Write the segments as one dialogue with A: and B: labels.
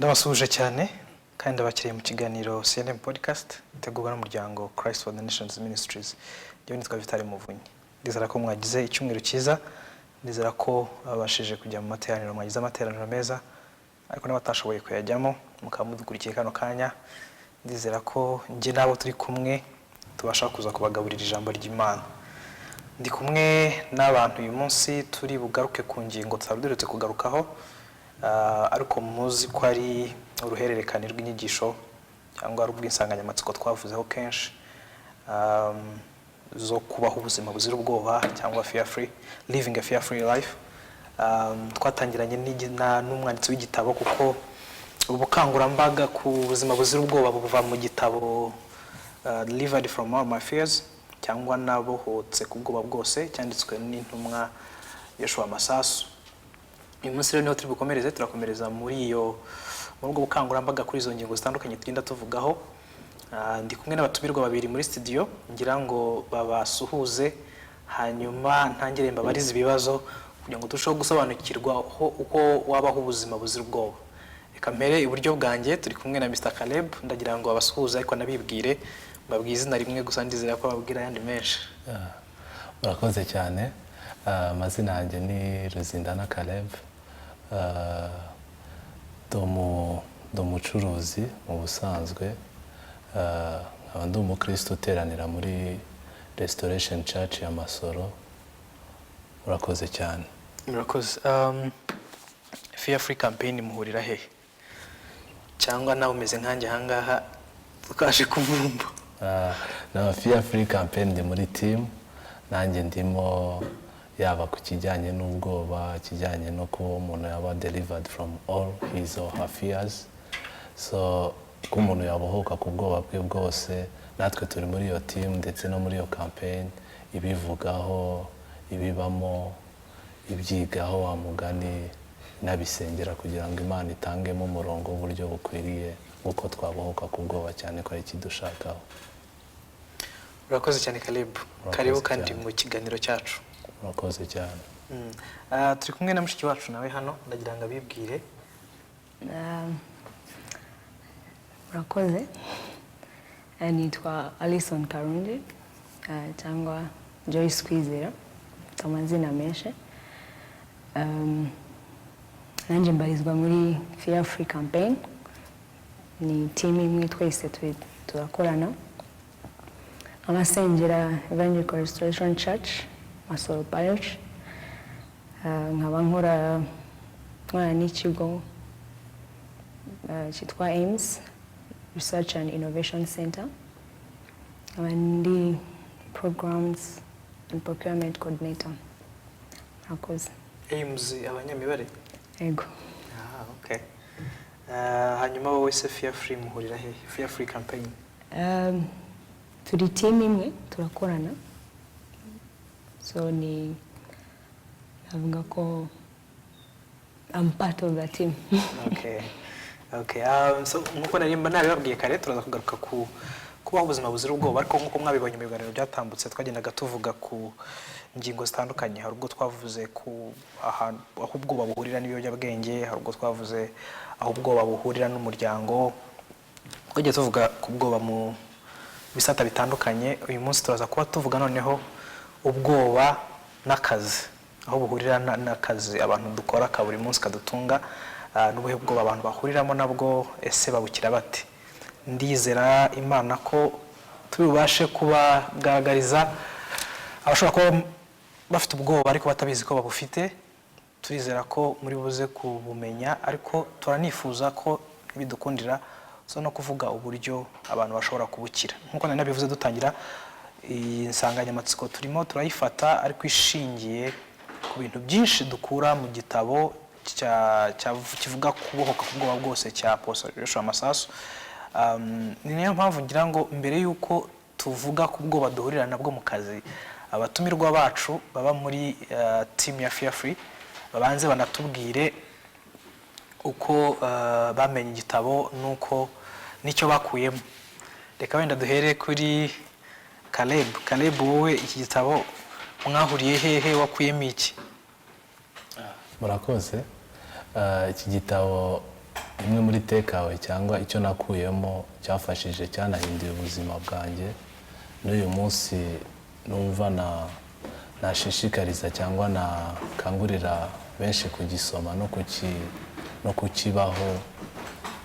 A: Ndabasuhuje cyane kandi ndabakiriye mu kiganiro CNM Podcast itegurwa n'umuryango Christ for the Nations Ministries. Njyewe nitwa Vitali Muvunyi. Ndizera ko mwagize icyumweru cyiza, ndizera ko babashije kujya mu materaniro, mwagize amateraniro meza, ariko n'abatashoboye kuyajyamo mukaba mudukurikiye kano kanya, ndizera ko njye n'abo turi kumwe tubasha kuza kubagaburira ijambo ry'Imana. Ndi kumwe n'abantu uyu munsi turi bugaruke ku ngingo tutari duherutse kugarukaho, ariko muzi ko ari uruhererekane rw'inyigisho cyangwa ari ubw'insanganyamatsiko twavuzeho kenshi, zo kubaho ubuzima buzira ubwoba cyangwa fear free living, a fear free life. Twatangiranye n'umwanditsi w'igitabo, kuko ubukangurambaga ku buzima buzira ubwoba buva mu gitabo Delivered from All My Fears, cyangwa Nabohotse ku bwoba bwose, cyanditswe n'intumwa Yoshua Masasu. Uyu munsi rero niho turi bukomereze, turakomereza muri ubwo bukangurambaga kuri izo ngingo zitandukanye tugenda tuvugaho. Ndi kumwe n'abatumirwa babiri muri studio, ngira ngo babasuhuze, hanyuma ntangire mbabarize ibibazo kugira ngo turusheho gusobanukirwa uko wabaho ubuzima buzira ubwoba. Reka mpere iburyo bwanjye, turi kumwe na Mr Caleb. Ndagira ngo abasuhuze, ariko nabibwire, mbabwiye izina rimwe gusa, ndizera ko babwira ayandi menshi.
B: Ah, murakoze cyane. Amazina yanjye ni Ruzindana Caleb. Ndi umucuruzi mu busanzwe. Nkaba ndi umukristo uteranira muri Restoration Church ya Masoro. Murakoze cyane.
A: Murakoze. Fear Free Campaign muhurira hehe, cyangwa nawe umeze nkanjye ahangaha twaje kuvumba?
B: Na Fear Free Campaign ndi muri team, nanjye ndimo, yaba ku kijyanye n'ubwoba, ikijyanye no kuba umuntu yaba delivered from all his or her fears, so ko umuntu yabohoka ku bwoba bwe bwose. Natwe turi muri iyo team ndetse no muri iyo campaign ibivugaho, ibibamo, ibyigaho, wa mugani inabisengera kugira ngo Imana itangemo umurongo w'uburyo bukwiriye bw'uko twabohoka ku bwoba, cyane ko ari ikidushakaho.
A: Urakoze cyane, Caleb.
B: Urakoze
A: Karibu kandi
B: cyane.
A: mu kiganiro cyacu.
B: Murakoze cyane.
A: Turi kumwe na mushiki wacu nawe hano, ndagira ngo abibwire.
C: Murakoze. Nitwa Alison Karungi, cyangwa Joyce Kwizera, mfite amazina menshi. Nanjye mbarizwa muri Fear Free Campaign, ni team imwe twese turakorana. Abasengera Evangelical Restoration Church Masoro Parish. Nkaba nkorana n'ikigo cyitwa AIMS Research and Innovation Center, nkaba ndi Programs and Procurement Coordinator. Murakoze.
A: AIMS, abanyamibare?
C: Yego.
A: Ah, okay. Hanyuma wowe se Fear Free muhurira he, Fear Free Campaign?
C: Turi team imwe, turakorana, so ni navuga ko I'm part of the team.
A: Okay. So nkuko nari nabibabwiye kare, turaza kugaruka ku kubaho ubuzima buzira ubwoba, ariko nkuko mwabibonye mu biganiro byatambutse, twagendaga tuvuga ku ngingo zitandukanye. Hari ubwo twavuze ku ahantu aho ubwoba buhurira n'ibiyobyabwenge, hari ubwo twavuze aho ubwoba buhurira n'umuryango, twagiye tuvuga ku bwoba mu bisata bitandukanye. Uyu munsi turaza kuba tuvuga noneho ubwoba n'akazi, aho buhurira n'akazi abantu dukora ka buri munsi kadutunga, n'ubuhe bwoba abantu bahuriramo nabwo, ese babukira bate? Ndizera Imana ko turi bubashe kubagaragariza abashobora kuba bafite ubwoba ariko batabizi ko babufite. Turizera ko muri buze kubumenya, ariko turanifuza ko bidukundira so no kuvuga uburyo abantu bashobora kubukira. Nk'uko nari nabivuze dutangira, iyi nsanganyamatsiko turimo turayifata ariko ishingiye ku bintu byinshi dukura mu gitabo kivuga kubohoka ku bwoba bwose cya Apostle Joshua Masasu. Ni nayo mpamvu ngira ngo mbere y'uko tuvuga ku bwoba duhurira nabwo mu kazi, abatumirwa bacu baba muri team ya Fear Free babanze banatubwire uko bamenye igitabo n'uko n'icyo bakuyemo. Reka wenda duhere kuri Caleb. Caleb, wowe iki gitabo mwahuriye hehe, wakuyemo iki?
B: Murakoze. Iki gitabo Imwe muri takeaway cyangwa icyo nakuyemo cyafashije, cyanahinduye ubuzima bwanjye n'uyu munsi, numva na nashishikariza cyangwa nakangurira benshi kugisoma no kukibaho,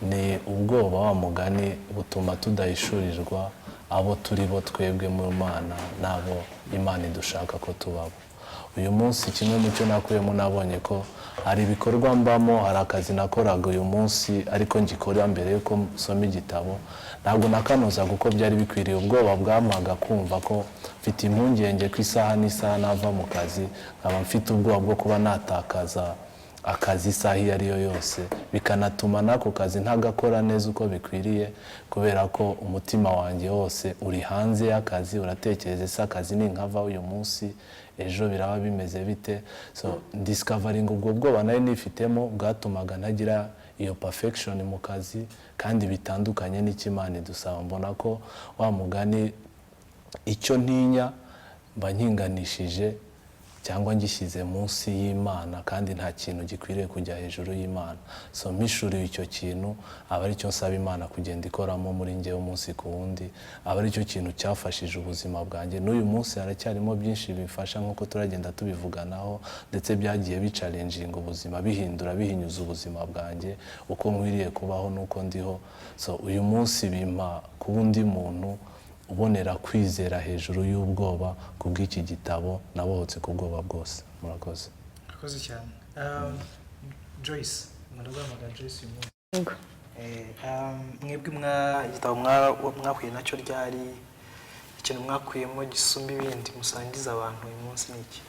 B: ni ubwoba wa mugani butuma tudahishurirwa abo turi bo twebwe mu Mana n'abo Imana idushaka ko tubabo. Uyu munsi, kimwe mu cyo nakuyemo, nabonye ko hari ibikorwa mbamo, hari akazi nakoraga uyu munsi ariko ngikora mbere yuko nsoma igitabo, ntabwo nakanozaga uko byari bikwiriye. Ubwoba bwampaga kumva ko mfite impungenge ko isaha n'isaha nava mu kazi, nkaba mfite ubwoba bwo kuba natakaza akazi isaha iyo ari yo yose, bikanatuma n'ako kazi ntagakora neza uko bikwiriye, kubera ko umutima wanjye wose uri hanze y'akazi, uratekereza: ese akazi ninkava uyu munsi, ejo biraba bimeze bite? So discovering ubwo bwoba nari nifitemo bwatumaga ntagira iyo perfection mu kazi, kandi bitandukanye n'icyo Imana idusaba. Mbona ko wa mugani icyo ntinya mba nkinganishije cyangwa ngishyize munsi y'Imana, kandi nta kintu gikwiriye kujya hejuru y'Imana. So mpishuriwe icyo kintu, aba aricyo nsaba Imana kugenda ikoramo muri njyewe umunsi ku wundi, aba aricyo kintu cyafashije ubuzima bwanjye. N'uyu munsi haracyarimo byinshi bifasha nk'uko turagenda tubivuganaho, ndetse byagiye bichallenginga ubuzima, bihindura, bihinyuza ubuzima bwanjye, uko nkwiriye kubaho n'uko ndiho. So uyu munsi bimpa kuba undi muntu ubonera kwizera hejuru y'ubwoba. Ku bw'iki gitabo nabohotse ku bwoba bwose. Murakoze.
A: Murakoze cyane. Joyce, muraguhamagara Joyce uyu munsi.
C: Yego.
A: Mwebwe igitabo mwahuye nacyo ryari? Ikintu mwakuyemo gisumba ibindi musangiza abantu uyu munsi ni iki?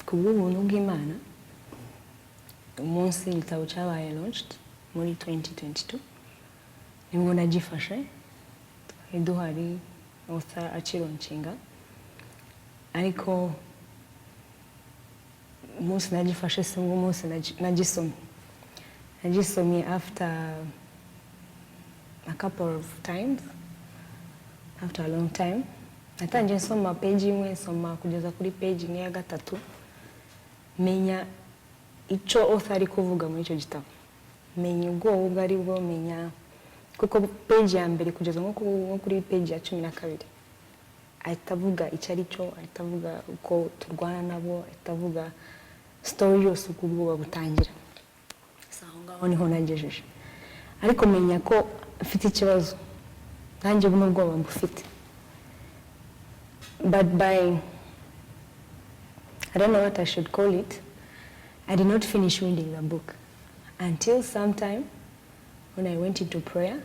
C: Ku bw'ubuntu bw'Imana, umunsi igitabo cyabaye launched muri 2022 nibwo nagifashe. Twari duhari author akilaunchinga, ariko umunsi nagifashe si bwo umunsi nagisomye. Nagisomye after a couple of times, after a long time. Natangiye nsoma page imwe, nsoma kugeza kuri page imwe ya gatatu, menya icyo author ari kuvuga muri icyo gitabo, menya ubwoba ubwo ari bwo, menya kuko page ya mbere kugeza nko kuri page ya 12 ahita avuga icyo ari cyo, ahita avuga uko turwana nabo, ahita avuga story yose uko ubwoba butangira. Si aho ngaho niho nagejeje, ariko menya ko mfite ikibazo nanjye, buno bwoba mbufite. But by, I don't know what I should call it, I did not finish reading the book until sometime when I went into prayer.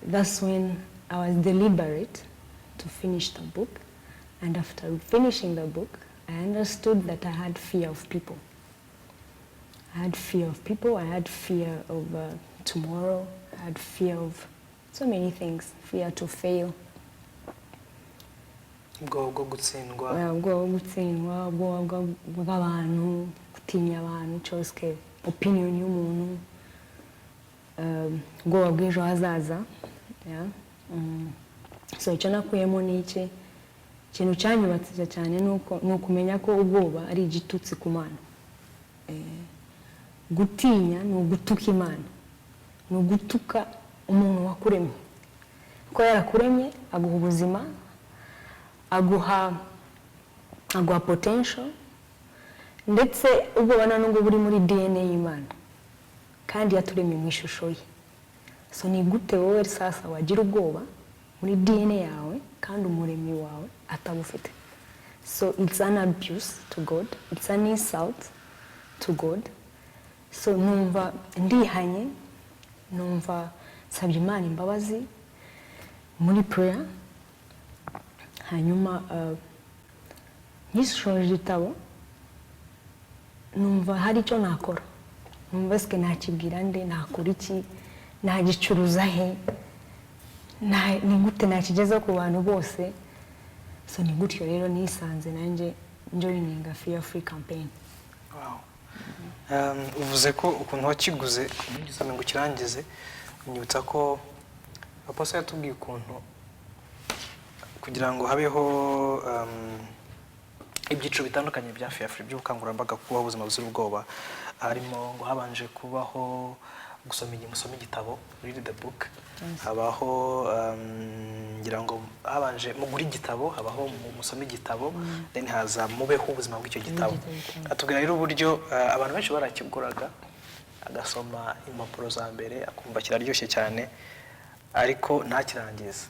C: That's when I was deliberate to finish the book. And after finishing the book, I understood that I had fear of people. I had fear of people, I had fear of tomorrow, I had fear of so many things, fear to fail.
A: Ubwoba bwo gutsindwa.
C: Ubwoba bwo gutsindwa, ubwoba bw'abantu, gutinya abantu, cyose opinion y'umuntu, ubwoba bw'ejo hazaza, yeah. So icyo nakuyemo ni iki? Ikintu cyanyubatse cyane ni ukumenya ko ubwoba ari igitutsi ku Mana. Gutinya ni ugutuka Imana, ni ugutuka umuntu wakuremye, kuko yarakuremye aguha ubuzima, aguha potential. Ndetse ubwoba nta nubwo buri muri DNA y'Imana, kandi yaturemye mu ishusho ye. So ni gute wowe sasa wagira ubwoba muri DNA yawe kandi umuremyi wawe atabufite? So it's an abuse to God, it's an insult to God. So numva ndihanye, numva nsabye Imana imbabazi muri prayer. Hanyuma ngishoje igitabo, numva hari icyo nakora, numva sike nakibwira nde, nakora iki, nagicuruza he, ni gute nakigeza ku bantu bose? So ni gutyo rero nisanze nanjye njoininga Fear Free Campaign.
A: Wow. Uvuze ko ukuntu wakiguze ntugisome ngo ukirangize, unyibutsa ko apostle yatubwiye ukuntu kugira ngo habeho Ibyiciro bitandukanye bya Fear Free, by'ubukangurambaga kubaho ubuzima buzira ubwoba, harimo ngo habanje kubaho gusoma musome igitabo, read the book, habaho ngira ngo habanje mugure igitabo, habaho musome igitabo, then haza mubeho ubuzima bw'icyo gitabo.
C: Igitabo.
A: Atubwira rero uburyo abantu benshi barakiguraga, agasoma impapuro za mbere akumva kiraryoshye cyane, ariko ntakirangize.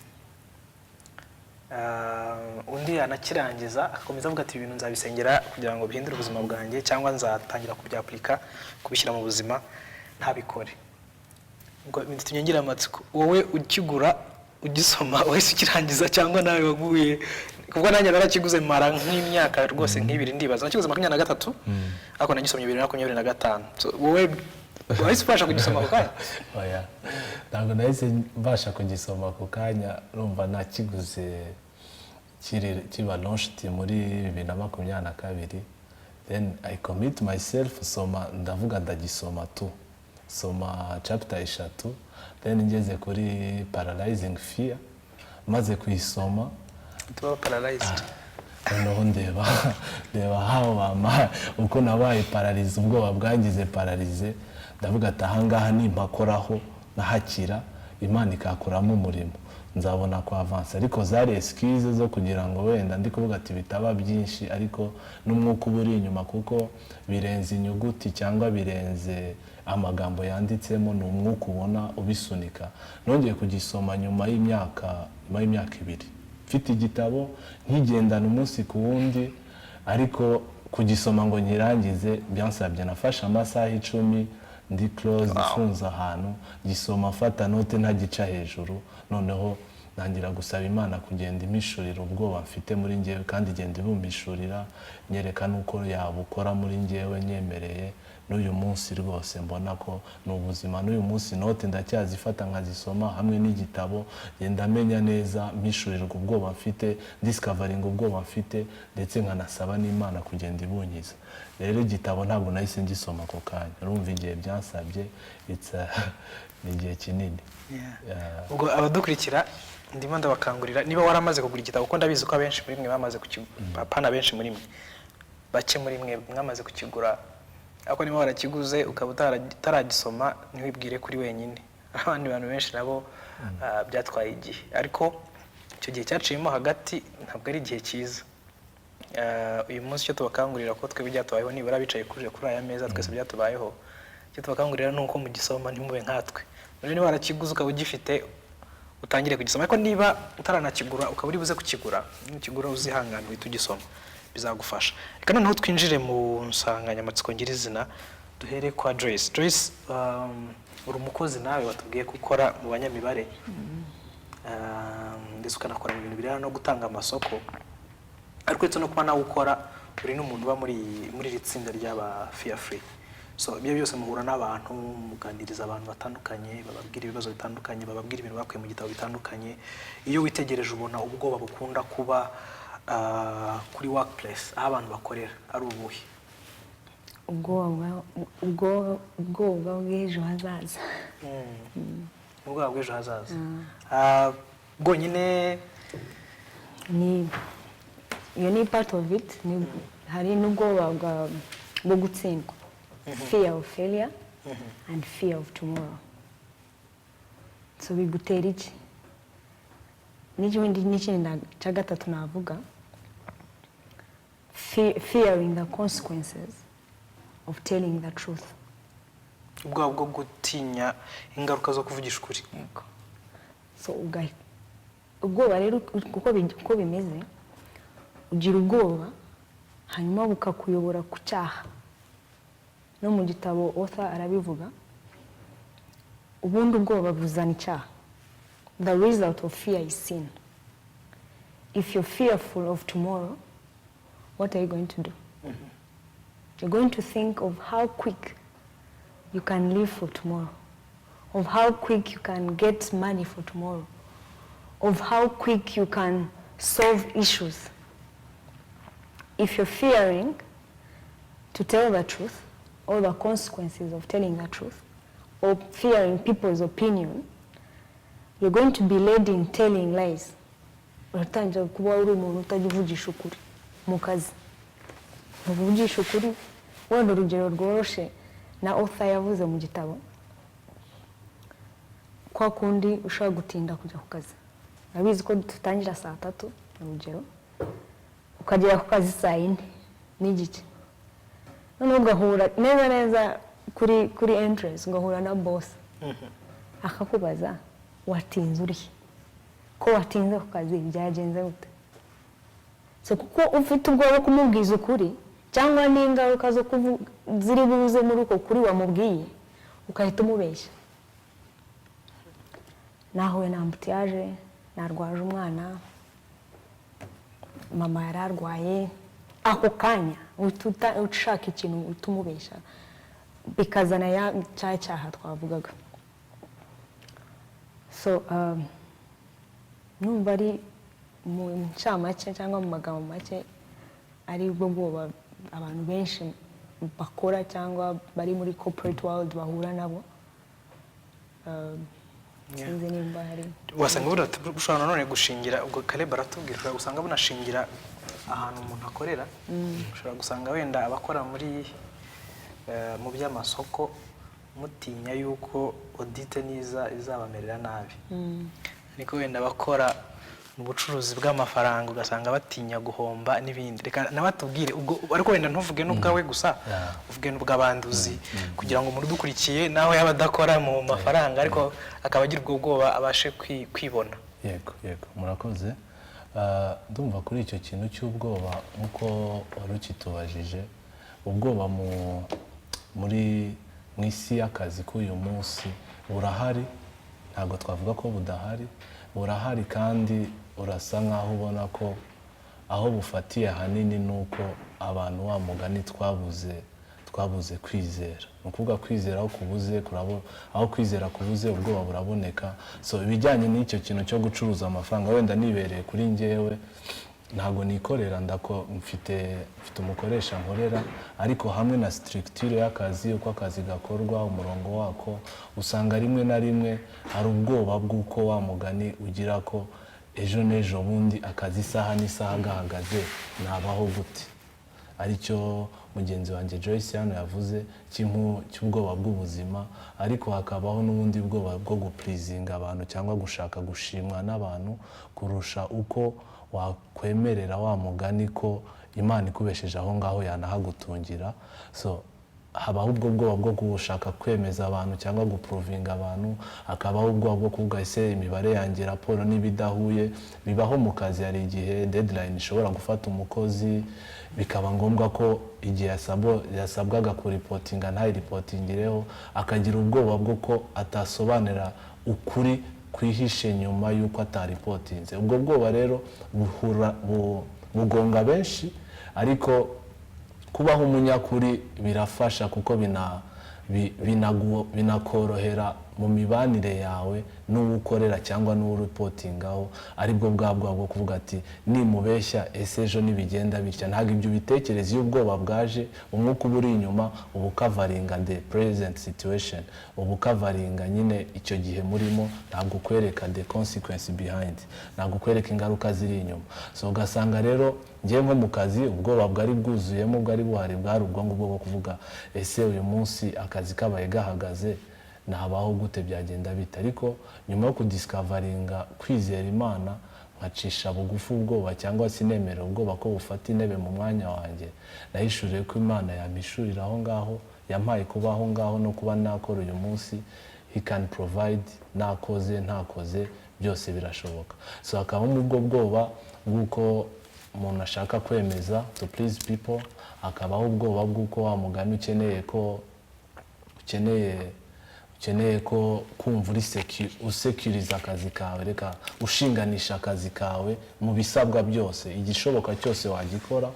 A: Undi yanakirangiza agakomeza avuga ati: "Ibintu nzabisengera kugira ngo bihindure ubuzima bwanjye, cyangwa nzatangira kubyapurika, kubishyira mu buzima," ntabikore. Ngo bitumye ngira amatsiko: wowe ukigura, ugisoma, wahise ukirangiza, cyangwa nawe waguye? Kuko nanjye narakiguze mara nk'imyaka rwose nk'ibiri. Ndibaza nakiguze 23, ariko nagisomye 2025. So, wowe wahise ubasha kugisoma ako kanya?
B: Oya, ntabwo nahise mbasha kugisoma ako kanya. Urumva nakiguze kiba launched muri 2022. Then I commit myself, soma, ndavuga ndagisoma tu, soma chapter eshatu. Then ngeze kuri paralyzing fear, maze kuyisoma,
A: tuba paralyzed.
B: Noneho ndeba how bama uko nabaye paralysé, ubwoba bwangize paralysé. Ndavuga ati: "Ahangaha nimpakoraho nahakira, Imana ikakuramo umurimo, nzabona ko avance." Ariko zari excuse zo kugira ngo wenda ndi kuvuga ati bitaba byinshi, ariko n'umwuka uba uri inyuma, kuko birenze inyuguti cyangwa birenze amagambo yanditsemo, ni umwuka ubona ubisunika. Nongeye kugisoma nyuma y'imyaka 2 mfite igitabo, nkigendana umunsi ku wundi, ariko kugisoma ngo nkirangize byansabye, nafashe amasaha 10 ndi close, ifunze ahantu, gisoma, mfata note, ntagica hejuru. Noneho ntangira gusaba Imana kugenda impishurira ubwoba mfite muri njyewe, kandi igenda ibumpishurira, nyereka n'uko yabukora muri njyewe nyemereye. N'uyu munsi rwose mbona ko ni ubuzima. N'uyu munsi note ndacyazifata nkazisoma hamwe n'igitabo, ngenda menya neza, mpishurirwa ubwoba mfite, discoveringa ubwoba mfite, ndetse nkanasaba n'Imana kugenda ibunkiza. Rero igitabo ntabwo nahise ngisoma ako kanya. Urumva igihe byansabye, ni igihe kinini. Yeah.
A: Ubwo abadukurikira ndimo ndabakangurira, niba waramaze kugura igitabo, kuko ndabizi ko abenshi muri mwe bamaze kukigura, apana benshi muri mwe, bake muri mwe mwamaze kukigura, ariko niba warakiguze ukaba utaragisoma, ntiwibwire kuri wenyine. Abandi bantu benshi nabo byatwaye igihe, ariko icyo gihe cyaciyemo hagati ntabwo ari igihe cyiza. Uyu munsi icyo tubakangurira, ko twebwe byatubayeho, nibura bicaye kuri aya meza twese byatubayeho, icyo tubakangurira ni uko mugisoma, ntimube nkatwe. Rero niba warakiguze ukaba ugifite, utangire kugisoma, ariko niba utaranakigura ukaba uri buze kukigura, nukigura uzihangane uhite ugisoma, bizagufasha. Reka noneho twinjire mu nsanganyamatsiko nyirizina, duhere kwa Joyce. Joyce, uri umukozi nawe, watubwiye ko ukora mu banyamibare, ndetse ukanakora mu bintu birebana no gutanga amasoko, ariko uretse no kuba nawe ukora, uri n'umuntu uba muri iri tsinda ry'aba Fear Free. So ibyo byose muhura n'abantu, muganiriza abantu batandukanye, bababwira ibibazo bitandukanye, bababwira ibintu bakuye mu gitabo bitandukanye. Iyo witegereje ubona ubwoba bukunda kuba kuri workplace, aho abantu bakorera, ari ubuhe?
C: Ubwoba bw'ejo hazaza.
A: Ubwoba bw'ejo hazaza bwonyine?
C: Ni iyo ni part of it. Ni hari n'ubwoba bwo gutsindwa, fear of failure and fear of tomorrow. So bigutera iki? N'ikindi cya gatatu navuga, fearing the consequences of telling the truth.
A: Ubwoba bwo gutinya ingaruka zo kuvugisha ukuri.
C: Yego. So ubwoba rero uko bimeze, ugira ubwoba hanyuma bukakuyobora ku cyaha. No mu gitabo author arabivuga, ubundi ubwoba buzana icyaha. The result of fear is sin. If you're fearful of tomorrow, what are you going to do? You're going to think of how quick you can live for tomorrow, of how quick you can get money for tomorrow, of how quick you can solve issues. If you're fearing to tell the truth or the consequences of telling the truth, or fearing people's opinion, you're going to be led in telling lies. Uratangira kuba uri umuntu utajya uvugisha ukuri mu kazi. Ntuvugisha ukuri. Wenda urugero rworoshe na author yavuze mu gitabo, kwa kundi ushobora gutinda kujya ku kazi, urabizi ko dutangira saa 3, urugero, ukagera ku kazi saa 4:30, noneho ugahura neza neza kuri entrance, ugahura na boss, akakubaza: "Watinze urihe? Ko watinze ku kazi, byagenze gute?" So kuko ufite ubwoba bwo kumubwiza ukuri cyangwa n'ingaruka zo ziri buze muri uko kuri wamubwiye, ugahita umubeshya: "Nahuye na embouteillage, narwaje umwana, mama yari arwaye." Ako kanya uhita ushaka ikintu uhita umubeshya, bikazana ya cya cyaha twavugaga. So numva ari mu ncamake cyangwa mu magambo make ari bwo bwoba abantu benshi bakora cyangwa bari muri corporate world bahura nabo. Sinzi nimba hari
A: Wasanga bushobora nanone gushingira, ubwo Caleb aratubwira, ushobora gusanga bunashingira ahantu umuntu akorera. Ushobora gusanga wenda abakora muri mu by'amasoko mutinya yuko audit niza izabamerera nabi, ariko wenda abakora mu bucuruzi bw'amafaranga ugasanga batinya guhomba n'ibindi. Reka nawe atubwire ubwo, ariko wenda ntuvuge n'ubwawe gusa, uvuge n'ubw'abandi uzi, kugira ngo umuntu udukurikiye nawe yaba adakora mu mafaranga ariko akaba agira ubwo bwoba abashe kwibona.
B: Yego, murakoze. Ndumva kuri icyo kintu cy'ubwoba, nk'uko wari ukitubajije, ubwoba mu isi y'akazi k'uyu munsi burahari. Ntabwo twavuga ko budahari, burahari, kandi urasa nk'aho ubona ko aho bufatiye ahanini ni uko abantu, wa mugani, twabuze kwizera. Ni ukuvuga kwizera aho kubuze aho kwizera kubuze, ubwoba buraboneka. So ibijyanye n'icyo kintu cyo gucuruza amafaranga, wenda nibereye kuri njyewe, ntabwo nikorera, ndako mfite umukoresha nkorera, ariko hamwe na structure y'akazi, uko akazi gakorwa, umurongo wako, usanga rimwe na rimwe hari ubwoba bw'uko, wa mugani, ugira ko ejo n'ejo bundi akazi isaha n'isaha gahagaze, nabaho gute? Aricyo mugenzi wanjye Joyce hano yavuze cy'ubwoba bw'ubuzima. Ariko hakabaho n'ubundi bwoba bwo gupleasinga abantu cyangwa gushaka gushimwa n'abantu kurusha uko wakwemerera, wa mugani, ko Imana ikubesheje aho ngaho yanahagutungira. So habaho ubwo bwoba bwo gushaka kwemeza abantu cyangwa guprovinga abantu, hakabaho ubwoba bwo kuvuga: "Ese imibare yanjye, raporo niba idahuye?" Bibaho mu kazi, hari igihe deadline ishobora gufata umukozi, bikaba ngombwa ko igihe yasabwaga kureportinga ntayireportingireho, akagira ubwoba bwo ko atasobanura ukuri kwihishe nyuma y'uko atareportinze. Ubwo bwoba rero bugonga benshi, ariko kubaho umunyakuri birafasha, kuko binakorohera mu mibanire yawe n'uwo ukorera cyangwa n'uwo ureportingaho. Aribwo bwa bwoba bwo kuvuga ati: "Nimubeshya, ese ejo nibigenda bitya?" Ntabwo ibyo ubitekereza iyo ubwoba bwaje. Umwuka uba uri inyuma uba ucoveringa the present situation, uba ucoveringa nyine icyo gihe murimo, ntabwo ukwereka the consequence behind, ntabwo ukwereka ingaruka ziri inyuma. So ugasanga rero ngewe nko mu kazi ubwoba bwari bwuzuyemo, bwari buhari, bwari ubwo ngubwo bwo kuvuga: "Ese uyu munsi akazi kabaye gahagaze, nabaho gute? Byagenda bite?" Ariko nyuma yo kudiscoveringa kwizera Imana, nkacisha bugufi ubwoba cyangwa se nemera ubwoba ko bufata intebe mu mwanya wanjye, nahishuriye ko Imana yampishurira aho ngaho, yampaye kuba aho ngaho no kuba nakora uyu munsi. He can provide, nakoze ntakoze, byose birashoboka. So hakabamo ubwo bwoba bw'uko umuntu ashaka kwemeza, to please people, hakabaho ubwoba bw'uko, wa mugani, ukeneye ko kumva uri usecuriza akazi kawe, reka ushinganisha akazi kawe mu bisabwa byose, igishoboka cyose wagikora.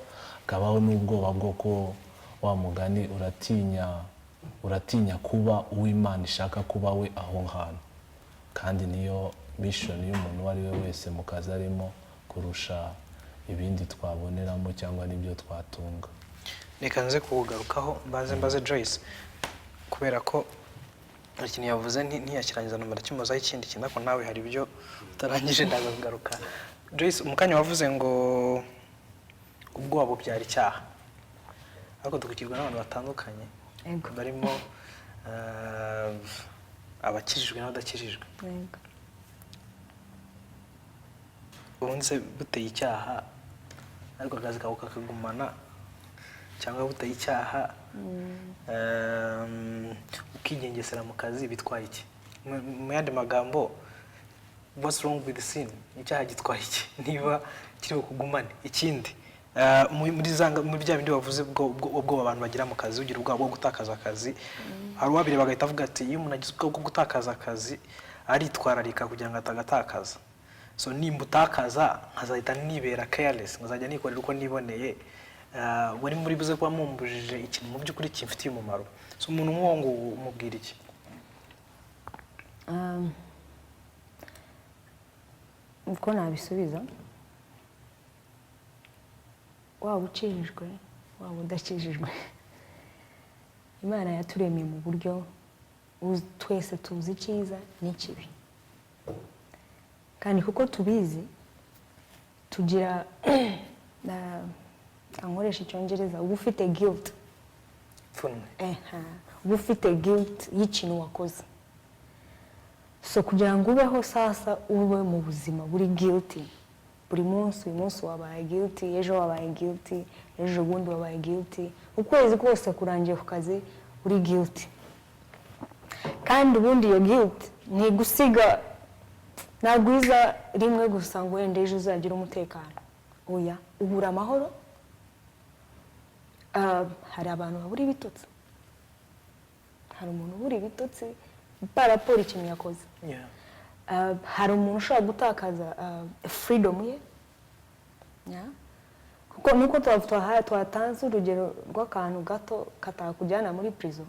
B: Hakabaho n'ubwoba bwo ko, wa mugani, uratinya kuba uw'Imana ishaka kuba we aho hantu, kandi niyo mission y'umuntu uwo ari we wese mu kazi arimo kurusha ibindi twaboneramo cyangwa n'ibyo twatunga.
A: Reka nze kuwugarukaho, mbanze mbaze Joyce, kubera ko hari ikintu yavuze ntiyakirangiza, numva kimubazaho ikindi kintu, ariko nawe hari ibyo utarangije, ndaza kugaruka. Joyce, mu kanya wavuze ngo ubwoba bubyara icyaha. Ariko dukurikirwa n'abantu batandukanye barimo abakijijwe n'abadakijijwe. Ubundi se buteye icyaha ariko akazi kawe kakagumana, cyangwa buteye icyaha ukigengesera mu kazi, bitwaye iki? Mu yandi magambo, what's wrong with sin? Icyaha gitwaye iki niba kiri bukugumane? Ikindi, muri bya bindi wavuze, ubwoba abantu bagira mu kazi, ugira ubwoba bwo gutakaza akazi, hari uwabireba agahita avuga ati: "Iyo umuntu agize ubwoba bwo gutakaza akazi, aritwararika kugira ngo atagatakaza. So nimba utakaza, nkazahita nibera careless, nkazajya nikorera uko niboneye, wari muri buze kuba mumbujije ikintu mu by'ukuri kimfitiye umumaro." So umuntu nk'uwo nguwo umubwira iki?
C: Uko nabisubiza, waba ukijijwe, waba udakijijwe, Imana yaturemeye mu buryo twese tuzi icyiza n'ikibi. Kandi kuko tubizi, tugira nkoresha Icyongereza, uba ufite guilt.
A: Pfunwe.
C: Eha, uba ufite guilt y'ikintu wakoze. So kugira ngo ubeho sasa, ube mu buzima buri guilty buri munsi, uyu munsi wabaye guilty, ejo wabaye guilty, ejo bundi wabaye guilty, ukwezi kose kurangiye ku kazi uri guilty. Kandi ubundi iyo guilt ntigusiga, ntabwo iza rimwe gusa ngo wenda ejo uzagire umutekano. Oya, ubura amahoro. Hari abantu babura ibitotsi, hari umuntu ubura ibitotsi paraporo ikintu yakoze. Hari umuntu ushobora gutakaza freedom ye. Yeah. Kuko nuko twatanze urugero rw'akantu gato katakujyana muri prison,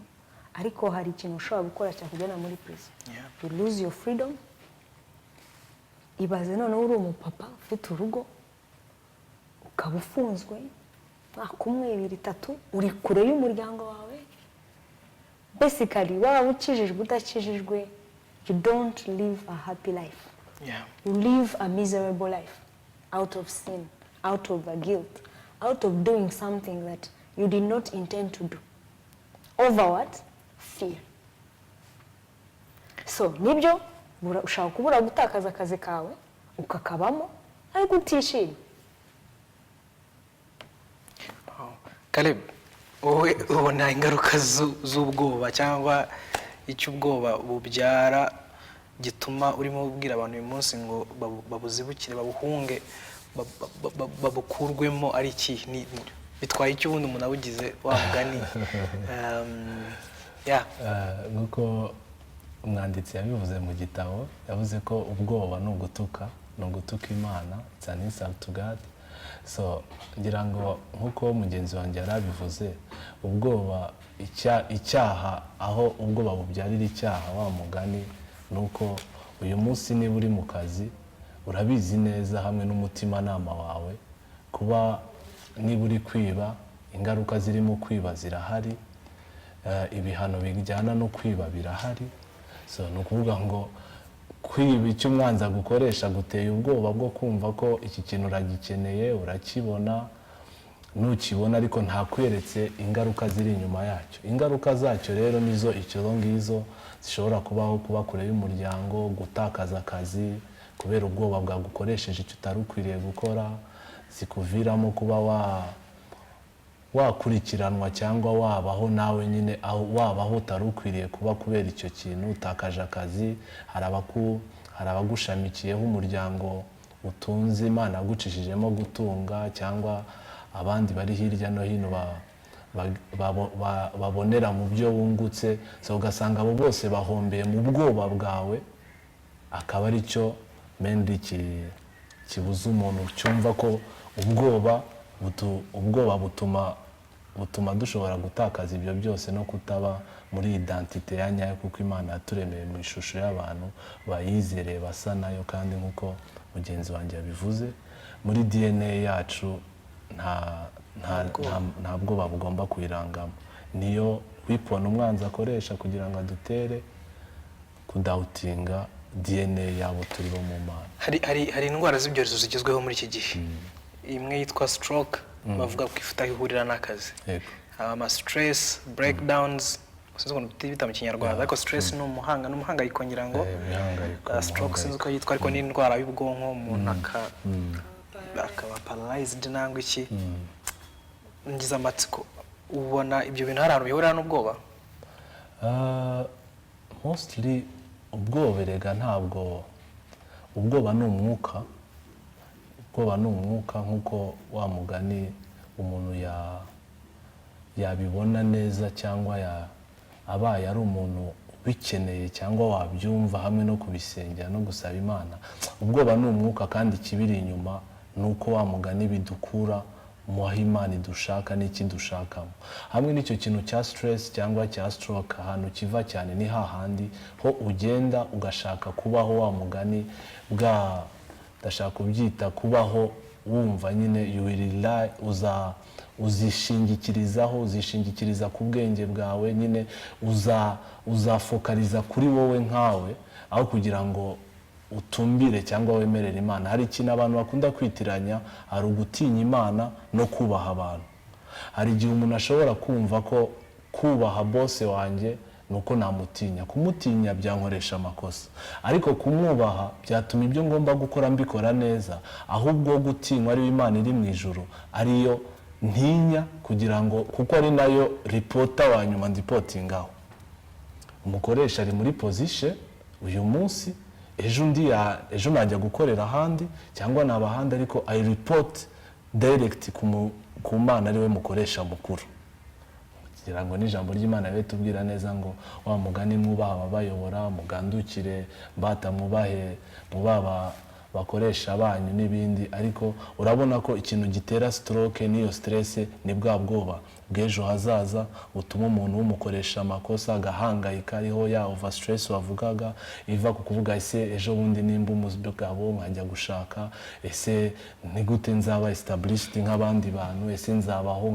C: ariko hari ikintu ushobora gukora cyakujyana muri prison. You lose your freedom. Ibaze noneho uri umupapa ufite urugo, ukaba ufunzwe umwaka umwe, ibiri, itatu, uri kure y'umuryango wawe. Basically, waba ukijijwe, udakijijwe, you don't live a happy life. You live a miserable life out of sin, out of a guilt, out of doing something that you did not intend to do. Over what? Fear. So nibyo, ushobora kubura gutakaza akazi kawe ukakabamo ariko utishimye.
A: Wow. Caleb, wowe ubona ingaruka z'ubwoba cyangwa icyo ubwoba bubyara gituma urimo ubwira abantu uyu munsi ngo babuzibukire, babuhunge, babukurwemo ari iki? Bitwaye iki ubundi umuntu abugize, wa mugani? Yeah.
B: Nk'uko umwanditsi yabivuze mu gitabo, yavuze ko ubwoba ni ugutuka Imana, it's an insult to God. So ngira ngo nk'uko mugenzi wanjye yari abivuze, ubwoba icyaha, aho ubwoba bubyarira icyaha, wa mugani, ni uko uyu munsi niba uri mu kazi, urabizi neza hamwe n'umutimanama wawe kuba niba uri kwiba, ingaruka zirimo kwiba zirahari, ibihano bijyana no kwiba birahari. So ni ukuvuga ngo kwiba, icyo umwanzi agukoresha, guteye ubwoba bwo kumva ko iki kintu uragikeneye, urakibona, nukibona, ariko ntakweretse ingaruka ziri inyuma yacyo. Ingaruka zacyo rero nizo icyo ngizo zishobora kubaho: kuba kure y'umuryango, gutakaza akazi kubera ubwoba bwagukoresheje icyo utari ukwiriye gukora, zikuviramo kuba wakurikiranwa cyangwa wabaho nawe nyine aho wabaho utari ukwiriye kuba kubera icyo kintu. Utakaje akazi, hari abagushamikiyeho, umuryango utunze, Imana yagucishijemo gutunga, cyangwa abandi bari hirya no hino babonera mu byo wungutse. So ugasanga abo bose bahombeye mu bwoba bwawe, akaba ari cyo mainly kibuza umuntu cyumva ko ubwoba butuma dushobora gutakaza ibyo byose no kutaba muri identité ya nyayo, kuko Imana yaturemeye mu ishusho y'abantu bayizereye, basa nayo. Kandi nk'uko mugenzi wanjye yabivuze, muri DNA yacu nta bwoba bugomba kuyirangamo. Niyo weapon umwanzi akoresha kugira ngo adutere kudoubtinga DNA yabo turi bo mu Mana.
A: Hari indwara z'ibyorezo zigezweho muri iki gihe, imwe yitwa stroke, bavuga ko ifite aho ihurira n'akazi. Ama stress breakdowns, sinzi ukuntu bita mu Kinyarwanda, ariko stress ni umuhangayiko ngira ngo.
B: Imihangayiko,
A: Stroke sinzi uko yitwa, ariko ni indwara y'ubwonko, umuntu akaba paralyzed nangwa iki. Ngize amatsiko, ubona ibyo bintu hari ahantu bihurira n'ubwoba?
B: Mostly ubwoba erega ntabwo, ubwoba ni umwuka. Ubwoba ni umwuka, nk'uko wa mugani umuntu yabibona neza cyangwa abaye ari umuntu ubikeneye cyangwa wabyumva, hamwe no kubisengera no gusaba Imana. Ubwoba ni umwuka, kandi ikibiri inyuma ni uko wa mugani bidukura mu aho Imana idushaka n'ikidushakamo. Hamwe n'icyo kintu cya stress cyangwa cya stroke, ahantu kiva cyane ni hahandi ho ugenda ugashaka kubaho, wa mugani bwa ndashaka kubyita kubaho wumva nyine you will rely, uzishingikirizaho, uzishingikiriza ku bwenge bwawe nyine, uzafocaliza kuri wowe nkawe, aho kugira ngo utumbire cyangwa wemerere Imana. Hari ikintu abantu bakunda kwitiranya: hari ugutinya Imana no kubaha abantu. Hari igihe umuntu ashobora kumva ko kubaha boss wanjye ni uko namutinya. Kumutinya byankoresha amakosa, ariko kumwubaha byatuma ibyo ngomba gukora mbikora neza. Ahubwo gutinywa ariyo Imana iri mu ijuru, ariyo ntinya, kugira ngo kuko ari nayo reporter wa nyuma ndeportingaho. Umukoresha ari muri position uyu munsi, ejo undi ejo najya gukorera ahandi cyangwa naba ahandi, ariko I report direct ku Mana, ariwe mukoresha mukuru. Kugira ngo n'ijambo ry'Imana ribe tubwira neza ngo wa mugani mwubaha ababayobora, mugandukire mbata, mwubahe, mwubaha bakoresha banyu n'ibindi. Ariko urabona ko ikintu gitera stroke n'iyo stress ni bwa bwoba bw'ejo hazaza, butuma umuntu wumukoresha amakosa agahangayika. Ariho ya over stress wavugaga iva ku kuvuga: ese ejo bundi nimba umugabo nkajya gushaka, ese ni gute nzaba established nk'abandi bantu? Ese nzabaho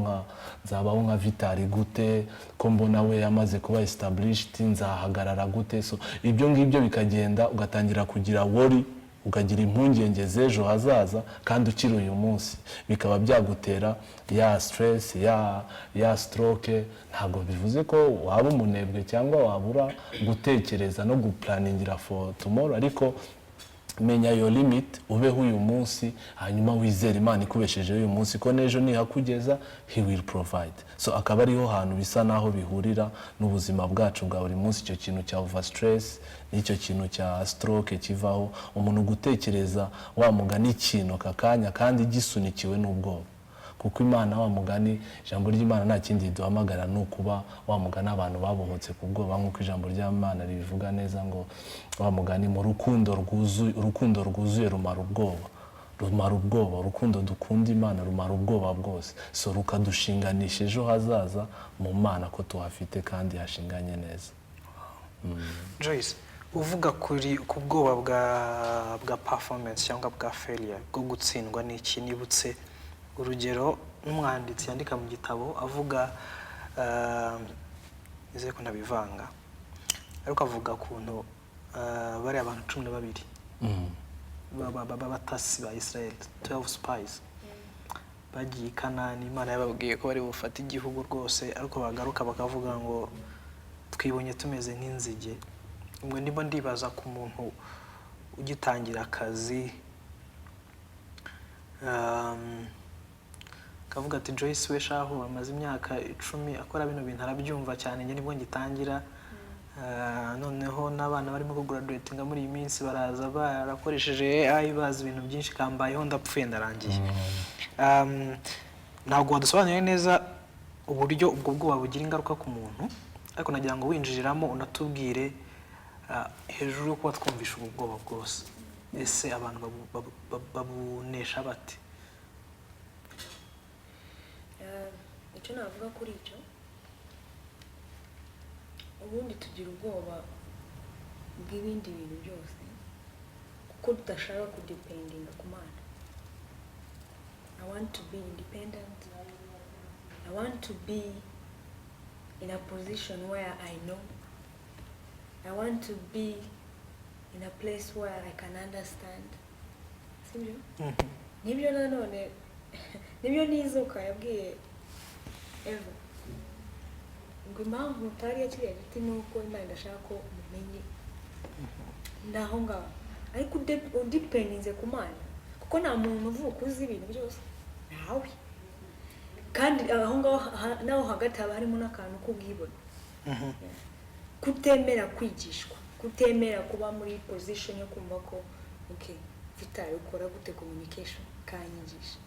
B: nka Vitali gute, ko mbona we yamaze kuba established? Nzahagarara gute? So ibyo ngibyo bikagenda, ugatangira kugira worry, ukagira impungenge z'ejo hazaza kandi ukiri uyu munsi, bikaba byagutera ya stress, ya stroke. Ntabwo bivuze ko waba umunebwe cyangwa wabura gutekereza no guplanningira for tomorrow, ariko menya your limit, ubeho uyu munsi, hanyuma wizere Imana ikubeshejeho uyu munsi ko n'ejo nihakugeza he will provide. So akaba ariho hantu bisa naho bihurira n'ubuzima bwacu bwa buri munsi, icyo kintu cya over stress n'icyo kintu cya stroke kivaho umuntu gutekereza wa mugani ikintu aka kanya kandi gisunikiwe n'ubwoba. Kuko Imana, wa mugani, ijambo ry'Imana nta kindi riduhamagara, ni ukuba wa mugani abantu babohotse ku bwoba, nk'uko ijambo ry'Imana ribivuga neza ngo wa mugani mu rukundo rwuzuye, urukundo rwuzuye rumara ubwoba, rumara ubwoba. Urukundo dukunda Imana rumara ubwoba bwose, so rukadushinganisha ejo hazaza mu Mana ko tuhafite kandi hashinganye neza.
A: Joyce, uvuga kuri ku bwoba bwa performance cyangwa bwa failure, bwo gutsindwa n'iki, nibutse urugero n'umwanditsi yandika mu gitabo avuga, nizere ko ntabivanga, ariko avuga ukuntu bariya abantu 12 b'abatasi ba Israel, 12 spies, bagiye i Kanani. Imana yababwiye ko bari bufate igihugu rwose, ariko bagaruka bakavuga ngo twibonye tumeze nk'inzige. Ubwo ndimo ndibaza ku muntu ugitangira akazi, akavuga ati Joyce we shahu amaze imyaka 10 akora bino bintu, arabyumva cyane, njye nibwo ngitangira. Noneho n'abana barimo kugraduatinga muri iyi minsi baraza barakoresheje AI, bazi ibintu byinshi, kambayeho ndapfuye ndarangiye. Ntabwo wadusobanuriye neza uburyo ubwo bwoba bugira ingaruka ku muntu, ariko nagira ngo winjiriramo unatubwire, hejuru yo kuba twumvisha ubu bwoba bwose, ese abantu babunesha bate?
C: Icyo navuga kuri icyo, ubundi tugira ubwoba bw'ibindi bintu byose kuko tudashaka kudependinga ku Mana. I want to be independent. I want to be in a position where I know. I want to be in a place where I can understand, sibyo? Nibyo nanone nibyo n'inzoka yabwiye Eva. Ngo impamvu mutariye kiriya giti ni uko Imana idashaka ko mumenye naho ngaho. Ariko udependinze ku Mana, kuko nta muntu uvuka uzi ibintu byose, ntawe. Kandi aho ngaho naho hagati haba harimo n'akantu k'ubwibone, kutemera kwigishwa, kutemera kuba muri position yo kumva ko okay, vitari ukora gute communication, kanyigisha,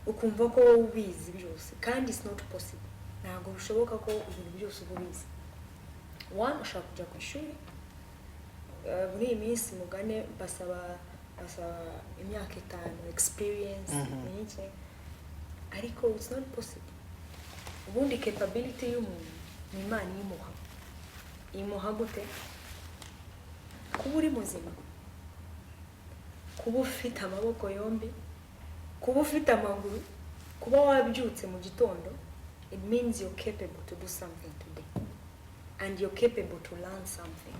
C: ukumva ko wowe ubizi byose. Kandi it's not possible, ntabwo bishoboka ko ibintu byose uba ubizi. One, ushobora kujya ku ishuri. Muri iyi minsi mugane basaba imyaka 5 experience n'iki, ariko it's not possible. Ubundi capability y'umuntu ni Imana iyimuha. Imuha gute? Kuba uri muzima, kuba ufite amaboko yombi, kuba ufite amaguru, kuba wabyutse mu gitondo, it means you're capable to do something today and you're capable to learn something.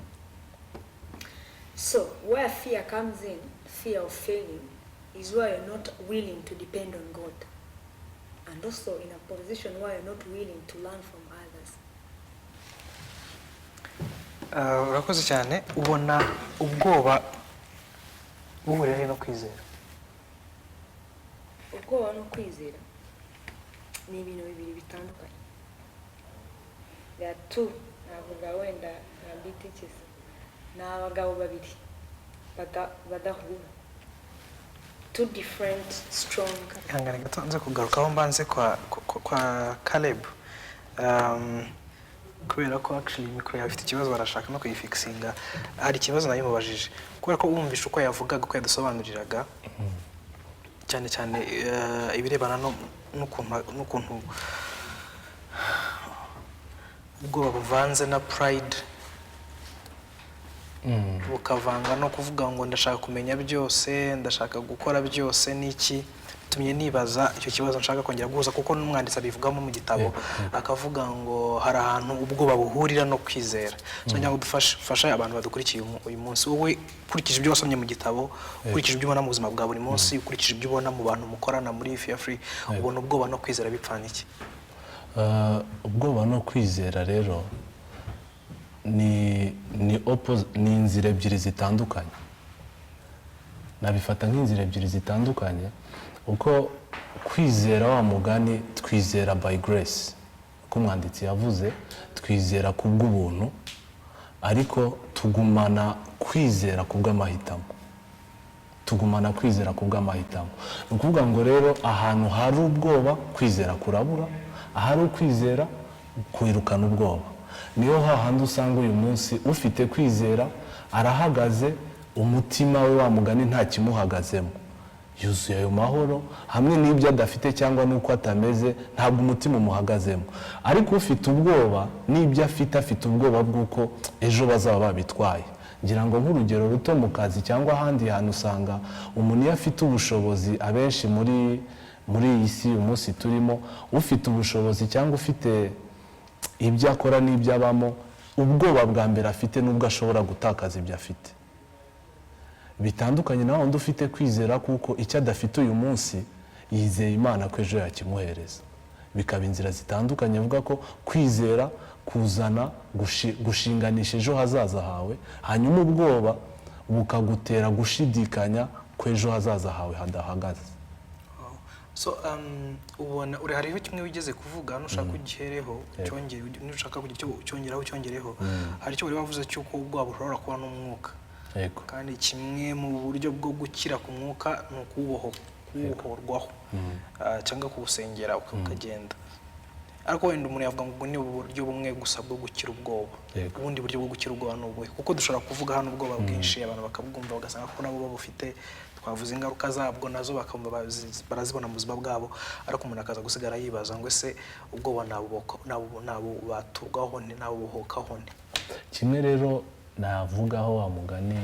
C: So where fear comes in, fear of failing, is where you're not willing to depend on God and also in a position where you're not willing to learn from others.
A: Urakoze cyane. Ubona ubwoba buhurira he no kwizera?
C: Ubwoba no kwizera ni ibintu bibiri bitandukanye. There are two, navuga wenda nka bitikiza, ni abagabo babiri badahura, two different strong.
A: Ihangane gato nze kugarukaho, mbanze kwa Caleb, kubera ko actually mikoro yawe ifite ikibazo, barashaka no kuyifixinga. Hari ikibazo nayimubajije kubera ko wumvishe uko yavugaga, uko yadusobanuriraga, cyane cyane ibirebana n'ukuntu ubwoba buvanze na pride, bukavanga no kuvuga ngo ndashaka kumenya byose, ndashaka gukora byose n'iki, bitumye nibaza icyo kibazo nshaka kongera guhuza, kuko n'umwanditsi abivugamo mu gitabo, akavuga ngo hari ahantu ubwoba buhurira no kwizera. So ngira ngo dufashe fashe abantu badukurikiye uyu munsi. Wowe ukurikije ibyo wasomye mu gitabo, ukurikije ibyo ubona mu buzima bwa buri munsi, ukurikije ibyo ubona mu bantu mukorana muri Fear Free, ubona ubwoba no kwizera bipfana iki?
B: Ubwoba no kwizera rero ni inzira ebyiri zitandukanye. Nabifata nk'inzira ebyiri zitandukanye, uko kwizera, wa mugani, twizera by grace, uko umwanditsi yavuze, twizera ku bw'ubuntu, ariko tugumana kwizera ku bw'amahitamo. Tugumana kwizera ku bw'amahitamo. Ni ukuvuga ngo rero ahantu hari ubwoba kwizera kurabura, ahari ukwizera kwirukana ubwoba. Niyo hahandi usanga uyu munsi ufite kwizera arahagaze, umutima we, wa mugani, nta kimuhagazemo, yuzuye ayo mahoro hamwe n'ibyo adafite cyangwa n'uko atameze, ntabwo umutima umuhagazemo. Ariko ufite ubwoba, n'ibyo afite, afite ubwoba bw'uko ejo bazaba babitwaye. Ngira ngo nk'urugero ruto, mu kazi cyangwa ahandi hantu, usanga umuntu iyo afite ubushobozi, abenshi muri iyi si uyu munsi turimo, ufite ubushobozi cyangwa ufite ibyo akora n'ibyo abamo, ubwoba bwa mbere afite n'ubwo ashobora gutakaza ibyo afite. Bitandukanye na wundi ufite kwizera, kuko icyo adafite uyu munsi yizeye Imana ko ejo yakimuhereza. Bikaba inzira zitandukanye. Avuga ko kwizera kuzana gushinganisha ejo hazaza hawe, hanyuma ubwoba bukagutera gushidikanya ko ejo hazaza hawe hadahagaze.
A: So ubona uri hariho kimwe wigeze kuvuga, nushaka ugihereho cyongere, nushaka kugira icyo ucyongeraho ucyongereho. Hari icyo wari wavuze cy'uko ubwoba bushobora kuba n'umwuka. Kandi kimwe mu buryo bwo gukira ku mwuka ni kuwubohorwaho, cyangwa kuwusengera ukagenda. Ariko wenda umuntu yavuga ngo ubwo ni uburyo bumwe gusa bwo gukira ubwoba. Ubundi buryo bwo gukira ubwoba ni ubuhe? Kuko dushobora kuvuga hano ubwoba bwinshi, abantu bakabwumva bagasanga ko nabo babufite, twavuze ingaruka zabwo nazo bakumva barazibona mu buzima bwabo, ariko umuntu akaza gusigara yibaza ngo ese ubwoba nabubaturwaho nte, nabubohokaho nte?
B: Kimwe rero navugaho, wa mugani,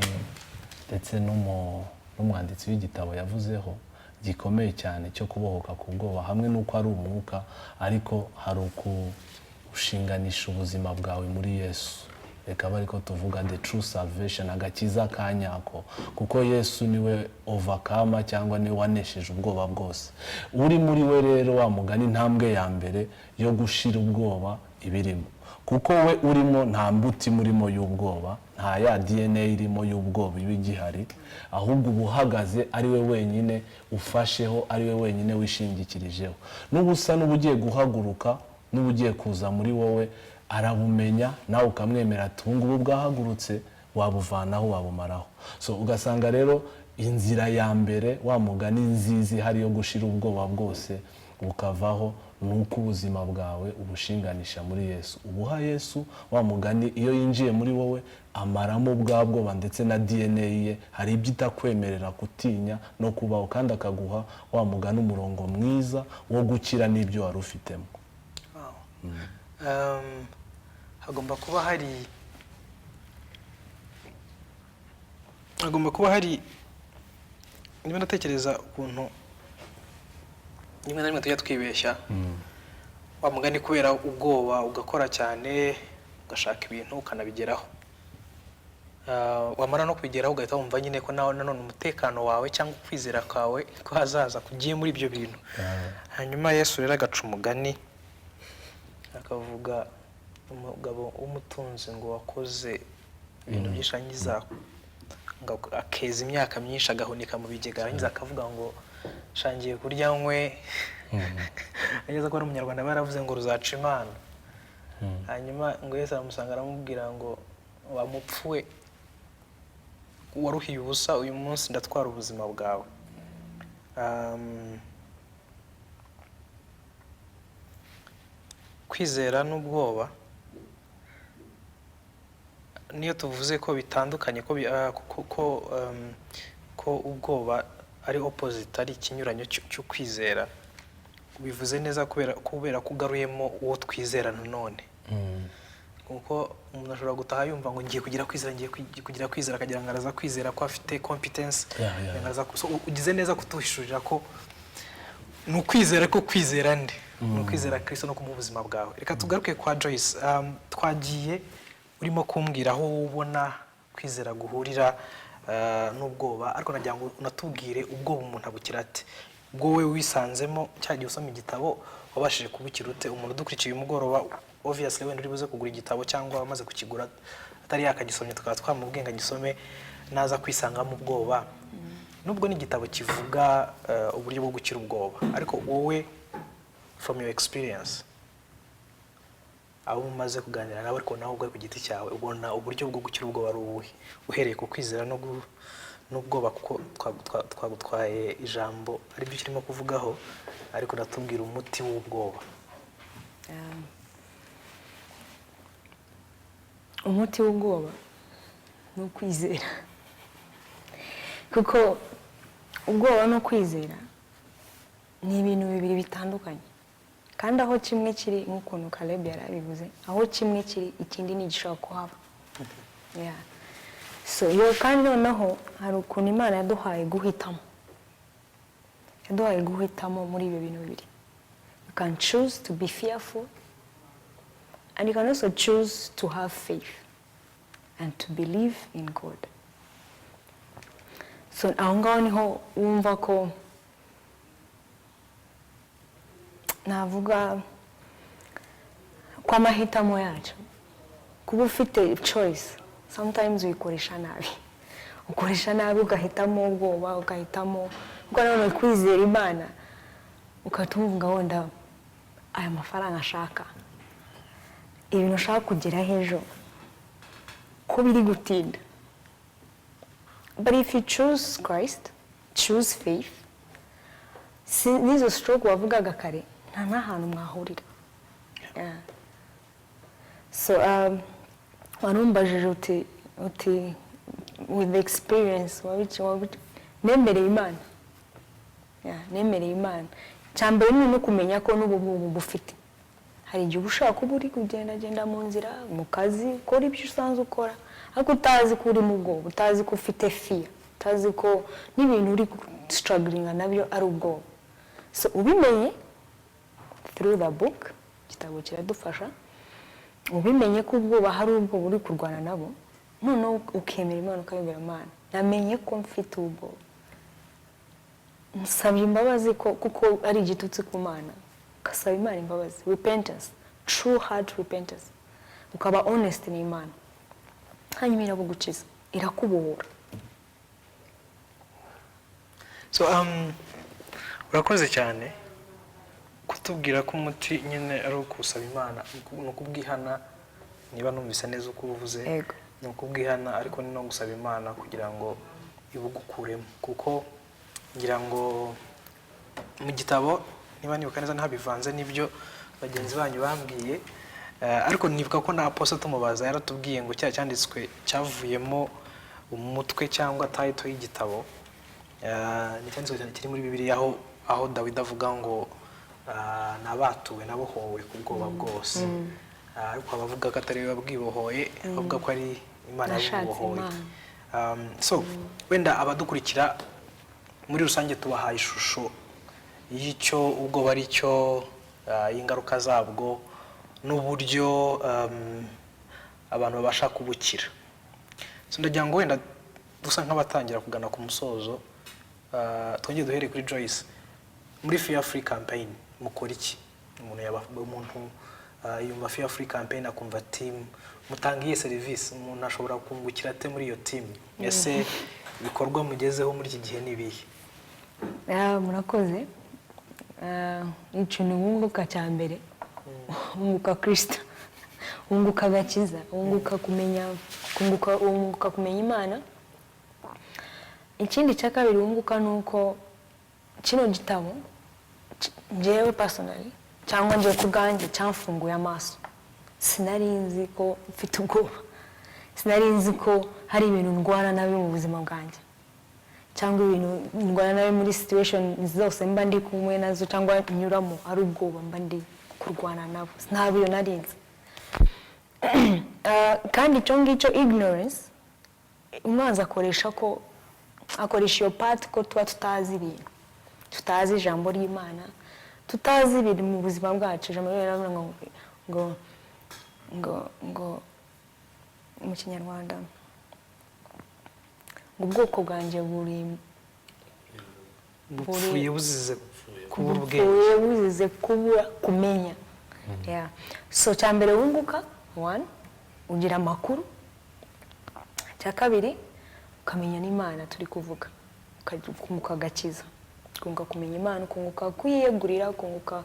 B: ndetse n'umwanditsi w'igitabo yavuzeho, gikomeye cyane cyo kubohoka ku bwoba, hamwe n'uko ari umwuka, ariko hari ukushinganisha ubuzima bwawe muri Yesu. Reka abe ariko tuvuga the true salvation, agakiza ka nyako, kuko Yesu niwe overcomer cyangwa niwe wanesheje ubwoba bwose. Uri muri we rero, wa mugani, intambwe ya mbere yo gushira ubwoba ibirimo, kuko we urimo nta mbuto imurimo y'ubwoba, nta ya DNA irimo y'ubwoba iba igihari, ahubwo uba uhagaze ari we wenyine ufasheho, ari we wenyine wishingikirijeho. N'ubusa n'uba ugiye guhaguruka, n'uba ugiye kuza muri wowe, arabumenya, nawe ukamwemera ati: "Ubu ngubu bwahagurutse, wabuvanaho, wabumaraho." So ugasanga rero inzira ya mbere, wa mugani, nziza ihari yo gushira ubwoba bwose bukavaho, ni uko ubuzima bwawe ubushinganisha muri Yesu, ubuha Yesu. Wa mugani, iyo yinjiye muri wowe amaramo bwa bwoba, ndetse na DNA ye hari ibyo itakwemerera gutinya no kubaho, kandi akaguha, wa mugani, umurongo mwiza wo gukira n'ibyo wari ufitemo.
A: Wow. Hagomba kuba hari, niba ndatekereza ukuntu rimwe na rimwe tujya twibeshya, wa mugani, kubera ubwoba ugakora cyane, ugashaka ibintu, ukanabigeraho. Wamara no kubigeraho ugahita wumva nyine ko nawe nanone umutekano wawe cyangwa ukwizera kwawe ko hazaza kugiye muri ibyo bintu. Hanyuma Yesu rero agaca umugani, akavuga umugabo w'umutunzi ngo wakoze ibintu byinshi, arangiza ngo akeza imyaka myinshi, agahunika mu bigega, arangiza akavuga ngo: "Shangiye kurya nkwe." Ageze ko ari Umunyarwanda, baravuze ngo ruzaca Imana. Hanyuma ngo Yesu aramusanga, aramubwira ngo: "Wamupfuwe, waruhiye ubusa, uyu munsi ndatwara ubuzima bwawe." Kwizera n'ubwoba, niyo tuvuze ko bitandukanye, ko bi- ah, ko ko, um, ko ubwoba ari opposite, ari ikinyuranyo cyo kwizera, bivuze neza kubera ko ugaruyemo uwo twizera nanone, kuko umuntu ashobora gutaha yumva ngo ngiye kugira kwizera, ngiye kugira kwizera, akagira ngo araza kwizera ko afite competence. Ngo so, ugize neza kutuhishurira ko ni ukwizera, ko kwizera nde? Ni ukwizera Kristo no kumuha ubuzima bwawe. Reka tugaruke kwa Joyce. Twagiye urimo kumbwira aho ubona kwizera guhurira n'ubwoba, ariko nagira ngo unatubwire ubwoba umuntu abukira ate? Ubwo wowe wisanzemo cya gihe usoma igitabo, wabashije kubukira ute? Umuntu udukurikiye uyu mugoroba, obviously wenda uri buze kugura igitabo cyangwa wamaze kukigura atari yakagisomye, tukaba twamubwiye ngo agisome, naza kwisangamo ubwoba, nubwo n'igitabo kivuga uburyo bwo gukira ubwoba, ariko wowe from your experience, abo umaze kuganira nawe, ariko nawe ubwawe ku giti cyawe, ubona uburyo bwo gukira ubwoba ari ubuhe, uhereye ku kwizera no n'ubwoba? Kuko twagutwaye ijambo, aribyo kirimo kuvugaho, ariko natubwira umuti w'ubwoba.
C: Umuti w'ubwoba ni ukwizera, kuko ubwoba no kwizera ni ibintu bibiri bitandukanye, kandi aho kimwe kiri, nk'ukuntu Caleb yari abivuze, aho kimwe kiri ikindi ntigishobora kuhaba. Yeah. So iyo kandi noneho hari ukuntu Imana yaduhaye guhitamo, yaduhaye guhitamo muri ibyo bintu bibiri. You can choose to be fearful and you can also choose to have faith and to believe in God. So aho ngaho niho wumva ko navuga ko amahitamo yacu, kuba ufite choice, sometimes uyikoresha nabi, ukoresha nabi, ugahitamo ubwoba, ugahitamo, kuko nanone kwizera Imana ugahita umuvuga wenda aya mafaranga ashaka, ibintu ushaka kugeraho ejo, ko biri gutinda. But if you choose Christ, choose faith, n'izo stroke wavugaga kare nta n'ahantu mwahurira. Yeah. So warumbajije uti with the experience nemereye Imana. Yeah, nemereye Imana. Cya mbere ni no kumenya ko n'ubu ngubu bufite, hari igihe uba ushaka kuba uri kugendagenda mu nzira, mu kazi, ukora ibyo usanzwe ukora, ariko utazi ko uri mu bwoba, utazi ko ufite fear, utazi ko n'ibintu uri struggling nabyo ari ubwoba. So ubimenye through the book, igitabo kiradufasha. Ubimenye ko ubwoba hari ubwoba uri kurwana nabo, noneho ukemera Imana, ukayibwira: "Imana, namenye ko mfite ubwoba, nsabye imbabazi," ko kuko ari igitutsi ku Mana. Ugasaba Imana imbabazi, repentance, true heart repentance, ukaba honest n'Imana, hanyuma irabugukiza, irakubohora.
A: So urakoze cyane kutubwira ko umuti nyine ari ukusaba Imana, ni ukubwihana, niba numvise neza uko ubuvuze.
C: Yego.
A: Ni ukubwihana, ariko ni no gusaba Imana kugira ngo ibugukuremo, kuko ngira ngo mu gitabo, niba nibuka neza, ntabivanze n'ibyo bagenzi banyu bambwiye, ariko nibuka ko na apostle tumubaza yaratubwiye ngo cya cyanditswe cyavuyemo umutwe cyangwa title y'igitabo, ni icyanditswe cyane kiri muri Bibiliya, aho Dawidi avuga ngo "Nabatuwe, nabohowe ku bwoba bwose." Ariko abavuga ko atari we wabwibohoye, bavuga ko ari Imana
C: Nashatse
A: yabubohoye.
C: Imana.
A: So wenda abadukurikira muri rusange tubahaye ishusho y'icyo ubwoba ari cyo, y'ingaruka zabwo n'uburyo abantu babasha kubukira. So ndagira ngo wenda dusa nk'abatangira kugana ku musozo, twongere duhere kuri Joyce. Muri Fear Free Campaign mukora iki? Umuntu yaba umuntu yumva Fear Free Campaign akumva team. Mutanga iyihe serivisi? Umuntu ashobora kungukira ate muri iyo team? Ese ibikorwa mugezeho muri iki gihe ni ibihe?
C: Ah, murakoze. Ikintu wunguka cya mbere, wunguka Kirisito, wunguka agakiza, wunguka kumenya, wunguka kumenya Imana. Ikindi cya kabiri wunguka ni uko kino gitabo, njyewe personally, cyangwa njyewe ku bwanjye, cyamfunguye amaso. Sinari nzi ko mfite ubwoba, sinari nzi ko hari ibintu ndwana nabyo mu buzima bwanjye, cyangwa ibintu ndwana nabi muri situation zose mba ndi kumwe nazo cyangwa nyuramo, ari ubwoba mba ndi kurwana nabo. Ntabyo nari nzi. Kandi icyo ngicyo, ignorance, umwanzi akoresha ko akoresha iyo part ko tuba tutazi ibintu, tutazi ijambo ry'Imana, tutazi ibintu mu buzima bwacu. Ijambo ry'Imana riravuga ngo mu Kinyarwanda ngo ubwoko bwanjye buri
A: Bupfuye buzize kubura ubwenge.
C: Bupfuye buzize kubura kumenya. Yeah. So cya mbere wunguka, one, ugira amakuru. Cya kabiri, ukamenya n'Imana turi kuvuga, ukunguka agakiza, ukunguka kumenya Imana, ukunguka kuyiyegurira, ukunguka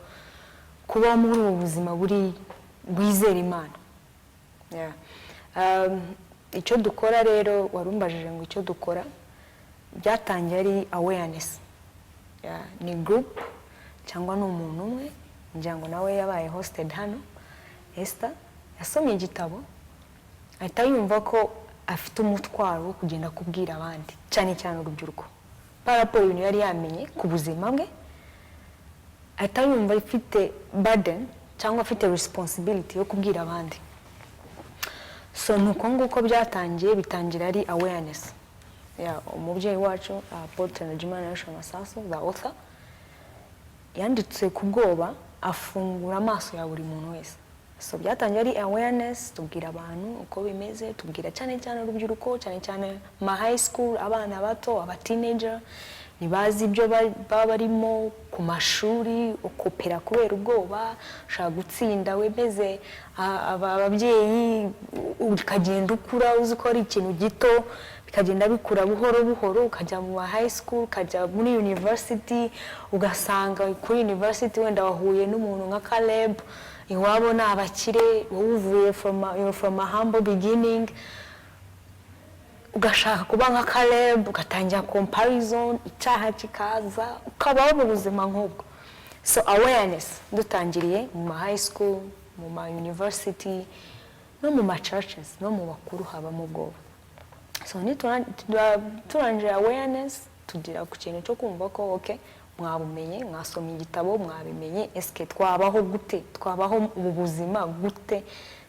C: kuba muri ubu buzima buri bwizera Imana. Yeah. Icyo dukora rero, warumbajije ngo icyo dukora, byatangiye ari awareness. Yeah, ni group cyangwa ni umuntu umwe, ngira ngo nawe yabaye hosted hano, Esther, yasomye igitabo ahita yumva ko afite umutwaro wo kugenda kubwira abandi, cyane cyane urubyiruko, par rapport ibintu yari yamenye ku buzima bwe. Ahita yumva afite burden cyangwa afite responsibility yo kubwira abandi. So ni uko nguko byatangiye, bitangira ari awareness. Yeah, umubyeyi wacu Apotre Ndagijimana Yoshua Masasu, the author, yanditse ku bwoba, afungura amaso ya buri muntu wese. So byatangiye ari awareness, tubwira abantu uko bimeze, tubwira cyane cyane urubyiruko, cyane cyane ma high school, abana bato, aba teenager, ntibazi ibyo baba barimo ku mashuri. Ukopera kubera ubwoba, ushaka gutsinda, wemeze ababyeyi, ukagenda ukura uzi ko ari ikintu gito, bikagenda bikura buhoro buhoro, ukajya mu ma high school, ukajya muri university, ugasanga kuri university wenda wahuye n'umuntu nka Caleb, iwabo ni abakire, wowe uvuye you're from a humble beginning, ugashaka kuba nka Caleb, ugatangira comparison, icyaha kikaza, ukabaho mu buzima nk'ubwo. So awareness dutangiriye mu ma high school, mu ma university, no mu ma churches, no mu bakuru habamo ubwoba. So turangije awareness, tugera ku kintu cyo kumva ko okay, mwabumenye, mwasomye igitabo, mwabimenye, eske twabaho gute? Twabaho ubu buzima gute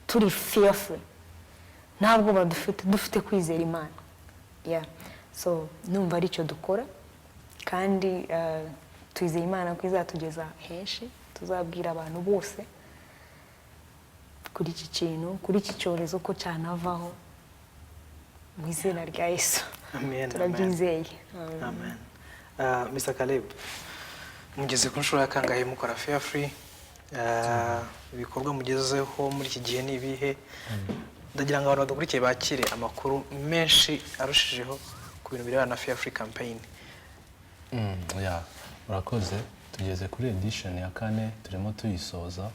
C: turi fear free, nta bwoba dufite, dufite kwizera Imana? Yeah. So numva aricyo dukora, kandi twizeye Imana ko izatugeza henshi, tuzabwira abantu bose. Kuri iki kintu, kuri iki cyorezo, ko cyanavaho mu izina rya Yesu.
A: Amen, amen.
C: Turabyizeye.
A: Amen. Mr. Caleb, mugeze ku nshuro ya kangahe mukora Fear Free? Ibikorwa mugezeho muri iki gihe ni ibihe? Ndagira ngo abantu badukurikiye bakire amakuru menshi arushijeho ku bintu birebana na Fear Free campaign.
B: Yeah, urakoze. Tugeze kuri edition ya kane, turimo tuyisoza.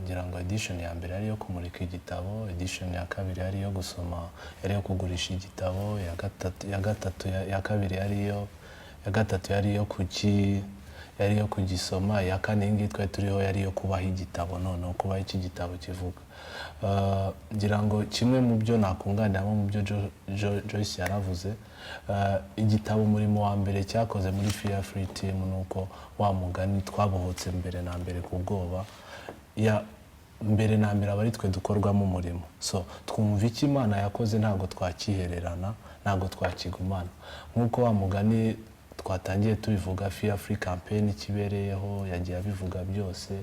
B: Ngira ngo edition ya mbere yari iyo kumurika igitabo, edition ya kabiri yari iyo gusoma, yari iyo kugurisha igitabo, ya gatatu ya kabiri yari iyo, ya gatatu yari iyo kugisoma, iya kane, iyi ngiyi twari turiho, yari iyo kubaha igitabo, noneho kubaha icyo igitabo kivuga. Ngira ngo kimwe mu byo nakunganiramo mu byo Joyce yaravuze, igitabo umurimo wa mbere cyakoze muri Fear Free Team ni uko wa mugani twabohotse mbere na mbere ku bwoba. Ya mbere na mbere aba ari twe dukorwamo umurimo. So twumva icyo Imana yakoze, ntabwo twakihererana, ntabwo twakigumana. Nk'uko wa mugani twatangiye tubivuga, Fear Free campaign ikibereyeho, yagiye abivuga byose,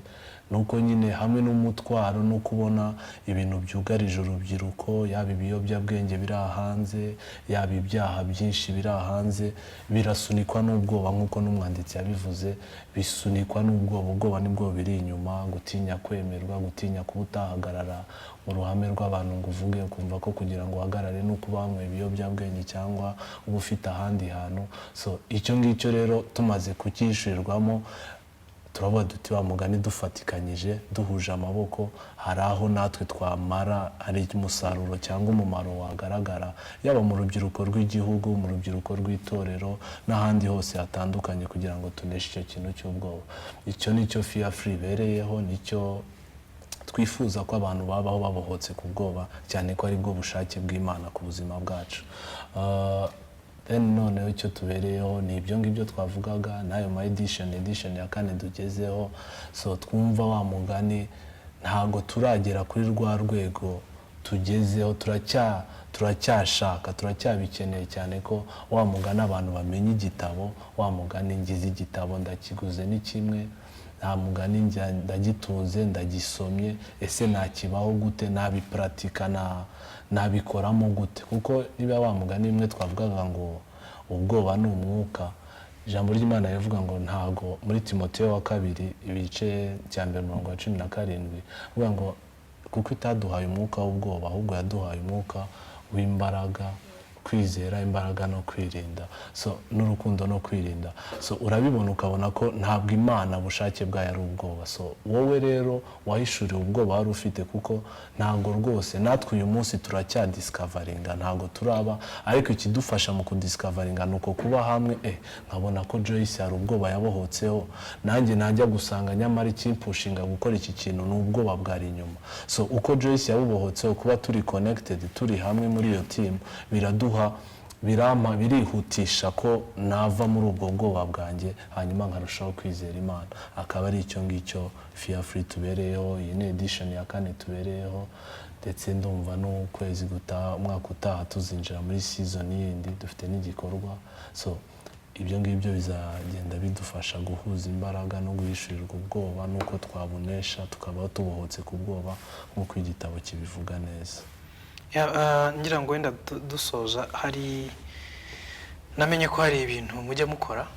B: nuko nyine hamwe n'umutwaro no kubona ibintu byugarije urubyiruko, yaba ibiyobyabwenge biri aha hanze, yaba ibyaha byinshi biri aha hanze, birasunikwa n'ubwoba. Nk'uko n'umwanditsi yabivuze, bisunikwa n'ubwoba. Ubwoba nibwo biri inyuma: gutinya kwemerwa, gutinya kuba utahagarara mu ruhame rw'abantu ngo uvuge, ukumva ko kugira ngo uhagarare ni ukuba wanyweye ibiyobyabwenge cyangwa uba ufite ahandi hantu. So icyo ngicyo rero tumaze kucyishyurirwamo, turavuga duti: "Wa mugani dufatikanyije, duhuje amaboko, hari aho natwe twamara, hari umusaruro cyangwa umumaro wagaragara, yaba mu rubyiruko rw'igihugu, mu rubyiruko rw'itorero n'ahandi hose hatandukanye, kugira ngo tuneshe icyo kintu cy'ubwoba." Icyo ni cyo Fear Free ibereyeho, nicyo twifuza, ko abantu babaho babohotse ku bwoba, cyane ko ari bwo bushake bw'Imana ku buzima bwacu. Then noneho icyo tubereyeho ni ibyo ngibyo twavugaga, n'ayo ma edition, edition ya kane tugezeho. So twumva wa mugani ntabwo turagera kuri rwa rwego tugezeho, turacyashaka, turacyabikeneye cyane, ko wa mugani abantu bamenya igitabo. Wa mugani ngize igitabo, ndakiguze, ni kimwe, nta mugani ndagitunze, ndagisomye, ese nakibaho gute? Nabipuratika, nabikoramo gute? Kuko niba wa mugani imwe twavugaga ngo ubwoba ni umwuka, ijambo ry'Imana rivuga ngo ntago, muri Timoteyo wa kabiri ibice cya mbere umurongo wa 17, avuga ngo kuko itaduhaye umwuka w'ubwoba, ahubwo yaduhaye umwuka w'imbaraga, kwizera, imbaraga no kwirinda, so n'urukundo no kwirinda. So urabibona, ukabona ko ntabwo Imana bushake bwayo ari ubwoba. So wowe rero wahishuriwe ubwoba wari ufite, kuko ntabwo rwose natwe uyu munsi turacyadiscoveringa, ntabwo turaba. Ariko ikidufasha mu kudiscoveringa ni uko kuba hamwe. Nkabona ko Joyce hari ubwoba yabohotseho, nanjye najya gusanga nyamara ikimpushinga gukora iki kintu ni ubwoba bwari inyuma. So uko Joyce yabubohotseho, kuba turi connected, turi hamwe muri iyo team, biraduha, birampa, birihutisha ko nava muri ubwo bwoba bwanjye, hanyuma nkarushaho kwizera Imana. Akaba ari icyo ngicyo Fear Free tubereyeho. Iyi ni edition ya kane tubereyeho, ndetse ndumva n'ukwezi gutaha, umwaka utaha, tuzinjira muri season yindi, dufite n'igikorwa. So ibyo ngibyo bizagenda bidufasha guhuza imbaraga no guhishurirwa ubwoba n'uko twabunesha, tukabaho tubohotse ku bwoba nk'uko igitabo kibivuga neza.
A: Yeah, ngira ngo wenda dusoza, hari namenye ko hari ibintu mujya mukora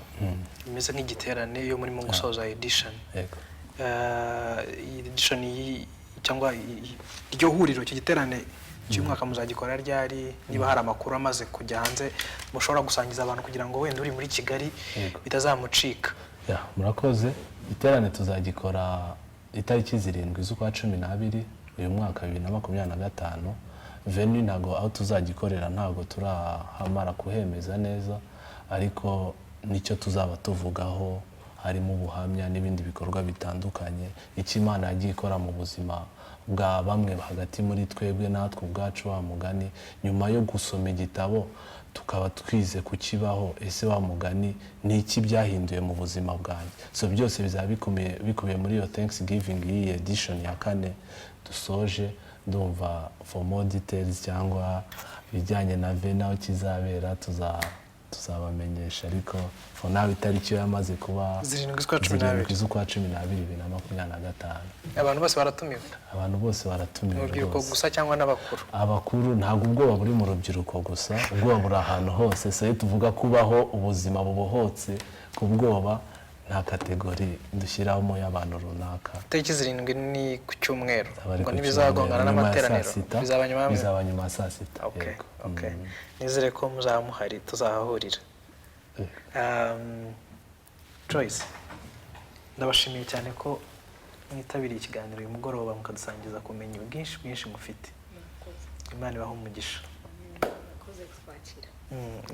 A: bimeze nk'igiterane iyo murimo gusoza edition.
B: Yego.
A: Iyi edition cyangwa iryo huriro, icyo giterane cy'umwaka, muzagikora ryari? Niba hari amakuru amaze kujya hanze mushobora gusangiza abantu, kugira ngo wenda uri muri Kigali bitazamucika.
B: Yeah, murakoze. Iterane tuzagikora itariki 7 z'ukwa 12 uyu mwaka 2025. Venue, ntabwo aho tuzagikorera ntabwo turahamara kuhemeza neza, ariko nicyo tuzaba tuvugaho harimo ubuhamya n'ibindi bikorwa bitandukanye, icyo Imana yagiye ikora mu buzima bwa bamwe hagati muri twebwe, natwe ubwacu, wa mugani nyuma yo gusoma igitabo tukaba twize kukibaho, ese wa mugani ni iki byahinduye mu buzima bwanjye? So byose bizaba bikubiye muri iyo thanksgiving y'iyi edition ya kane dusoje. Ndumva for more details cyangwa ibijyanye na venue, aho kizabera, tuza Tuzabamenyesha, ariko for now itariki yo yamaze kuba
A: 7 z'ukwa 12.
B: 7 z'ukwa 12 2025.
A: Abantu bose baratumiwe?
B: Abantu bose baratumiwe.
A: Urubyiruko
B: Rwose.
A: gusa cyangwa n'abakuru?
B: Abakuru. Ntabwo ubwoba buri mu rubyiruko gusa, ubwoba buri ahantu hose. So iyo tuvuga kubaho ubuzima bubohotse ku bwoba, nta category dushyiramo y'abantu runaka.
A: Itariki 7 ni ku cyumweru?
B: Aba ari
A: Ngo
B: ku
A: ntibizagongana
B: cyumweru, nyuma ya
A: n'amateraniro?
B: saa sita.
A: Bizaba nyuma
B: Bizaba nyuma ya saa 6.
A: Okay.
B: Yego.
A: Okay, nizere ko muzaba muhari, tuzahahurira. Joyce, ndabashimiye cyane ko mwitabiriye ikiganiro uyu mugoroba, mukadusangiza kumenya bwinshi bwinshi mufite. Imana ibahe umugisha.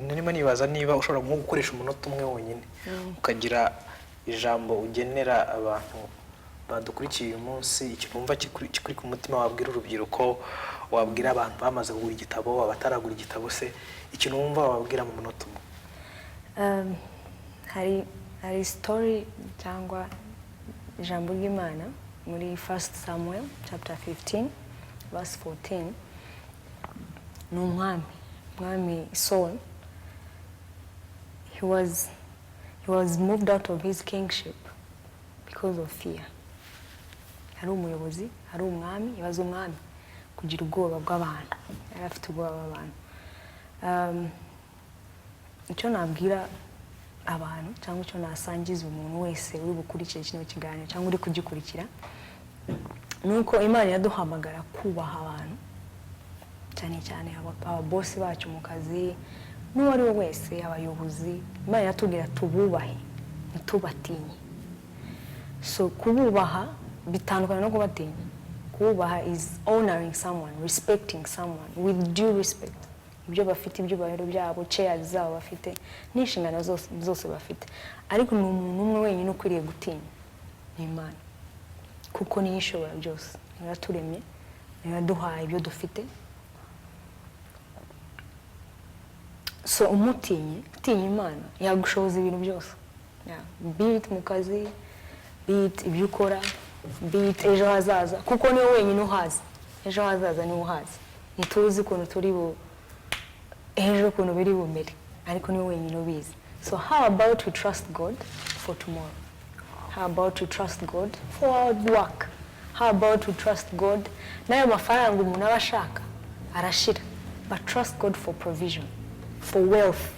A: Narimo nibaza niba ushobora nko gukoresha umunota umwe wonyine, ukagira ijambo ugenera abantu badukurikiye uyu munsi, ikintu wumva kikuri ku mutima wabwira urubyiruko, wabwira abantu bamaze kugura igitabo, abataragura igitabo se, ikintu wumva wababwira mu munota umwe.
C: Hari story cyangwa ijambo ry'Imana muri First Samuel chapter 15 verse 14. Ni umwami Saul. He was moved out of his kingship because of fear. Hari umuyobozi, hari umwami, ibaze umwami kugira ubwoba bw'abantu. Yari afite ubwoba bw'abantu. Icyo nabwira abantu cyangwa icyo nasangiza umuntu wese uri bukurikire kino kiganiro cyangwa uri kugikurikira, ni uko Imana iraduhamagara kubaha abantu, cyane cyane ababosi bacu mu kazi n'uwo ari we wese, abayobozi. Imana iratubwira tububahe, ntitubatinye. So kububaha bitandukanye no kubatinya. Kububaha is honoring someone, respecting someone with due respect, ibyo bafite, ibyubahiro byabo, chairs zabo bafite n'inshingano zose zose bafite. Ariko ni umuntu umwe wenyine ukwiriye gutinya, ni Imana, kuko niyo ishobora byose, niyo yaturemye, niyo yaduhaye ibyo dufite. So umutinye, utinya Imana, yagushoboza ibintu byose. Yeah. Be it mu kazi, be it ibyo ukora, be it ejo hazaza, kuko niwe wenyine uhazi ejo hazaza, niwe uhazi. Ntituzi ukuntu turi bu ejo, ukuntu biri bumere, ariko niwe wenyine ubizi. So how about we trust God for tomorrow? How about we trust God for our work? How about we trust God? N'ayo mafaranga umuntu aba ashaka arashira, but trust God for provision, for wealth.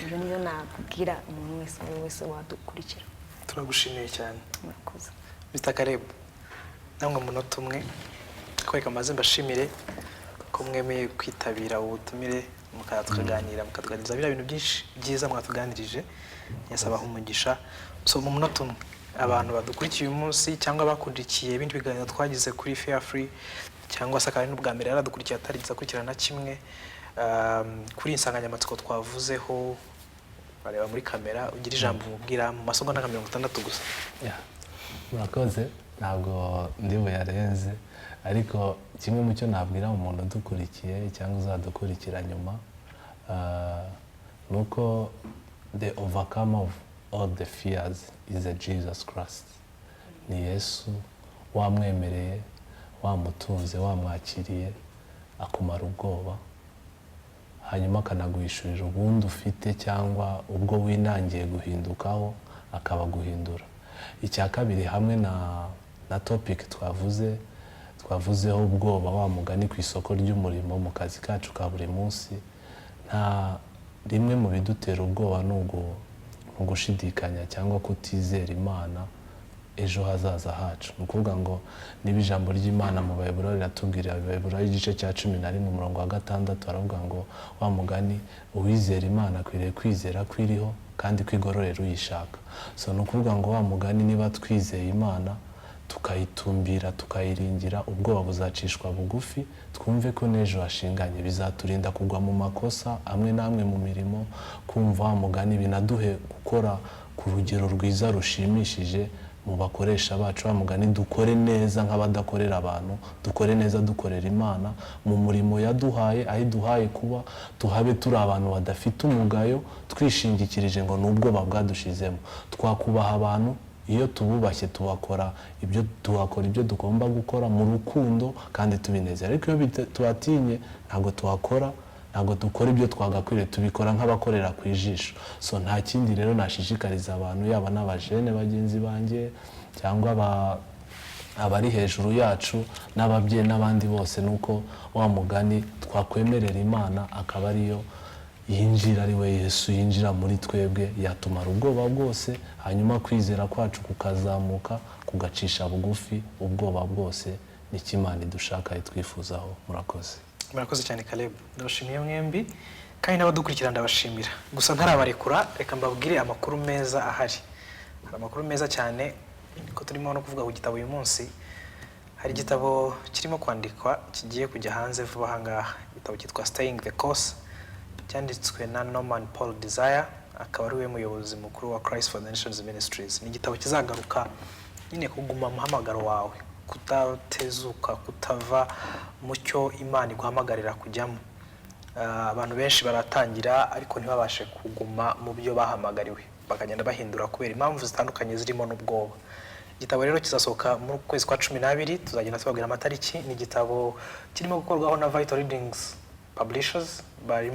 C: Ibyo nibyo nabwira umuntu wese, uwo ari we wese wadukurikira.
A: Turagushimiye cyane.
C: Murakoze.
A: Mr Caleb, namwe umunota umwe. Kwereka amaze mbashimire ko mwemeye kwitabira ubutumire, mukaza tukaganira, mukatuganiriza biriya bintu byinshi byiza mwatuganirije. Nyasabaha umugisha. So mu munota umwe, abantu badukurikiye uyu munsi cyangwa bakurikiye ibindi biganiro twagize kuri Fear Free, cyangwa se akaba ari n'ubwa mbere yaradukurikiye atarigeze akurikirana na kimwe, kuri iyi nsanganyamatsiko twavuzeho, bareba muri kamera, ugira ijambo umubwira mu masegonda nka 60 gusa.
B: Yeah. Murakoze, ntabwo ndi buyarenze, ariko kimwe mu cyo nabwira umuntu udukurikiye cyangwa uzadukurikira nyuma, ni uko the overcomer of all the fears is a Jesus Christ, ni Yesu. Wamwemereye, wamutunze, wamwakiriye, akumara ubwoba, hanyuma akanaguhishurira ubundi ufite cyangwa ubwo winangiye guhindukaho, akabaguhindura. Icya kabiri, hamwe na topic twavuzeho, ubwoba wa mugani ku isoko ry'umurimo, mu kazi kacu ka buri munsi, nta rimwe mu bidutera ubwoba ni ugushidikanya cyangwa kutizera Imana ejo hazaza hacu. Ni ukuvuga ngo niba ijambo ry'Imana mu Baheburayo riratubwira, Abaheburayo igice cya 11 umurongo wa 6, aravuga ngo wa mugani uwizera Imana akwiriye kwizera ko iriho kandi kwigororera uyishaka. So ni ukuvuga ngo wa mugani niba twizeye Imana, tukayitumbira, tukayiringira, ubwoba buzacishwa bugufi, twumve ko n'ejo hashinganye. Bizaturinda kugwa mu makosa amwe n'amwe mu mirimo, kumva wa mugani binaduhe gukora ku rugero rwiza rushimishije mu bakoresha bacu. Wa mugani dukore neza nk'abadakorera abantu, dukore neza dukorera Imana mu murimo yaduhaye, aho iduhaye kuba tuhabe turi abantu badafite umugayo, twishingikirije ngo ni ubwoba bwadushizemo. Twakubaha abantu, iyo tububashye tubakora ibyo, tuhakora ibyo tugomba gukora mu rukundo kandi tubinezera, ariko iyo tubatinye ntabwo tuhakora. Ntabwo dukora ibyo twagakwiriye, tubikora nk'abakorera ku ijisho. So nta kindi rero nashishikariza abantu, yaba n'abajene bagenzi banjye cyangwa abari hejuru yacu n'ababyeyi n'abandi bose, ni uko wa mugani twakwemerera Imana akaba ariyo yinjira, ari we Yesu yinjira muri twebwe, yatumara ubwoba bwose, hanyuma kwizera kwacu kukazamuka, kugacisha bugufi ubwoba bwose. Nicyo Imana idushaka, itwifuzaho. Murakoze.
A: Murakoze cyane, Caleb. Ndabashimiye mwembi kandi n'abadukurikira ndabashimira. Gusa ntarabarekura, reka mbabwire amakuru meza ahari. Hari amakuru meza cyane ko turimo no kuvuga ku gitabo uyu munsi. Hari igitabo kirimo kwandikwa kigiye kujya hanze vuba aha ngaha, igitabo cyitwa Staying the Course, cyanditswe na Norman Paul Desire, akaba ari we muyobozi mukuru wa Christ for the Nations Ministries. Ni igitabo kizagaruka nyine kuguma muhamagaro wawe, kutatezuka, kutava mu cyo Imana iguhamagarira kujyamo. Abantu benshi baratangira ariko ntibabashe kuguma mu byo bahamagariwe, bakagenda bahindura kubera impamvu zitandukanye zirimo n'ubwoba. Igitabo rero kizasohoka mu kwezi kwa 12, tuzagenda tubabwira amatariki. Ni igitabo kirimo gukorwaho na Vital Readings Publishers,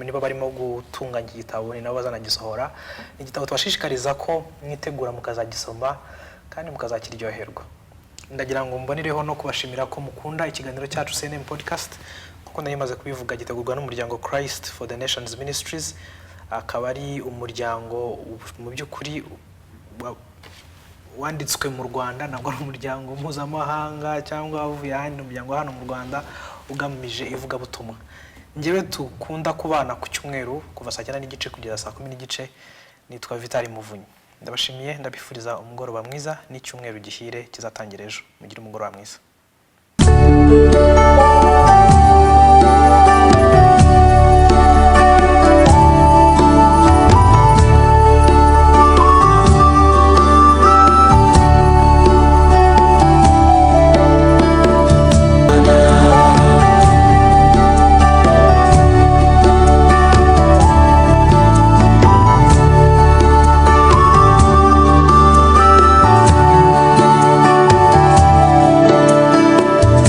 A: nibo barimo gutunganya igitabo, ni nabo bazanagisohora. Ni igitabo tubashishikariza ko mwitegura mukazagisoma kandi mukazakiryoherwa. Ndagira ngo mbonereho no kubashimira ko mukunda ikiganiro cyacu CNM Podcast. Kuko nari maze kubivuga, gitegurwa n'umuryango Christ for the Nations Ministries, akaba ari umuryango mu by'ukuri wanditswe mu Rwanda. Ntabwo ari umuryango mpuzamahanga cyangwa wavuye ahandi, ni umuryango wa hano mu Rwanda ugamije ivugabutumwa. Njyewe tukunda kubana ku cyumweru kuva saa 9:30 kugeza saa 10:30, nitwa Vitali Muvunyi. Ndabashimiye, ndabifuriza umugoroba mwiza n'icyumweru gihire kizatangira ejo. Mugire umugoroba mwiza.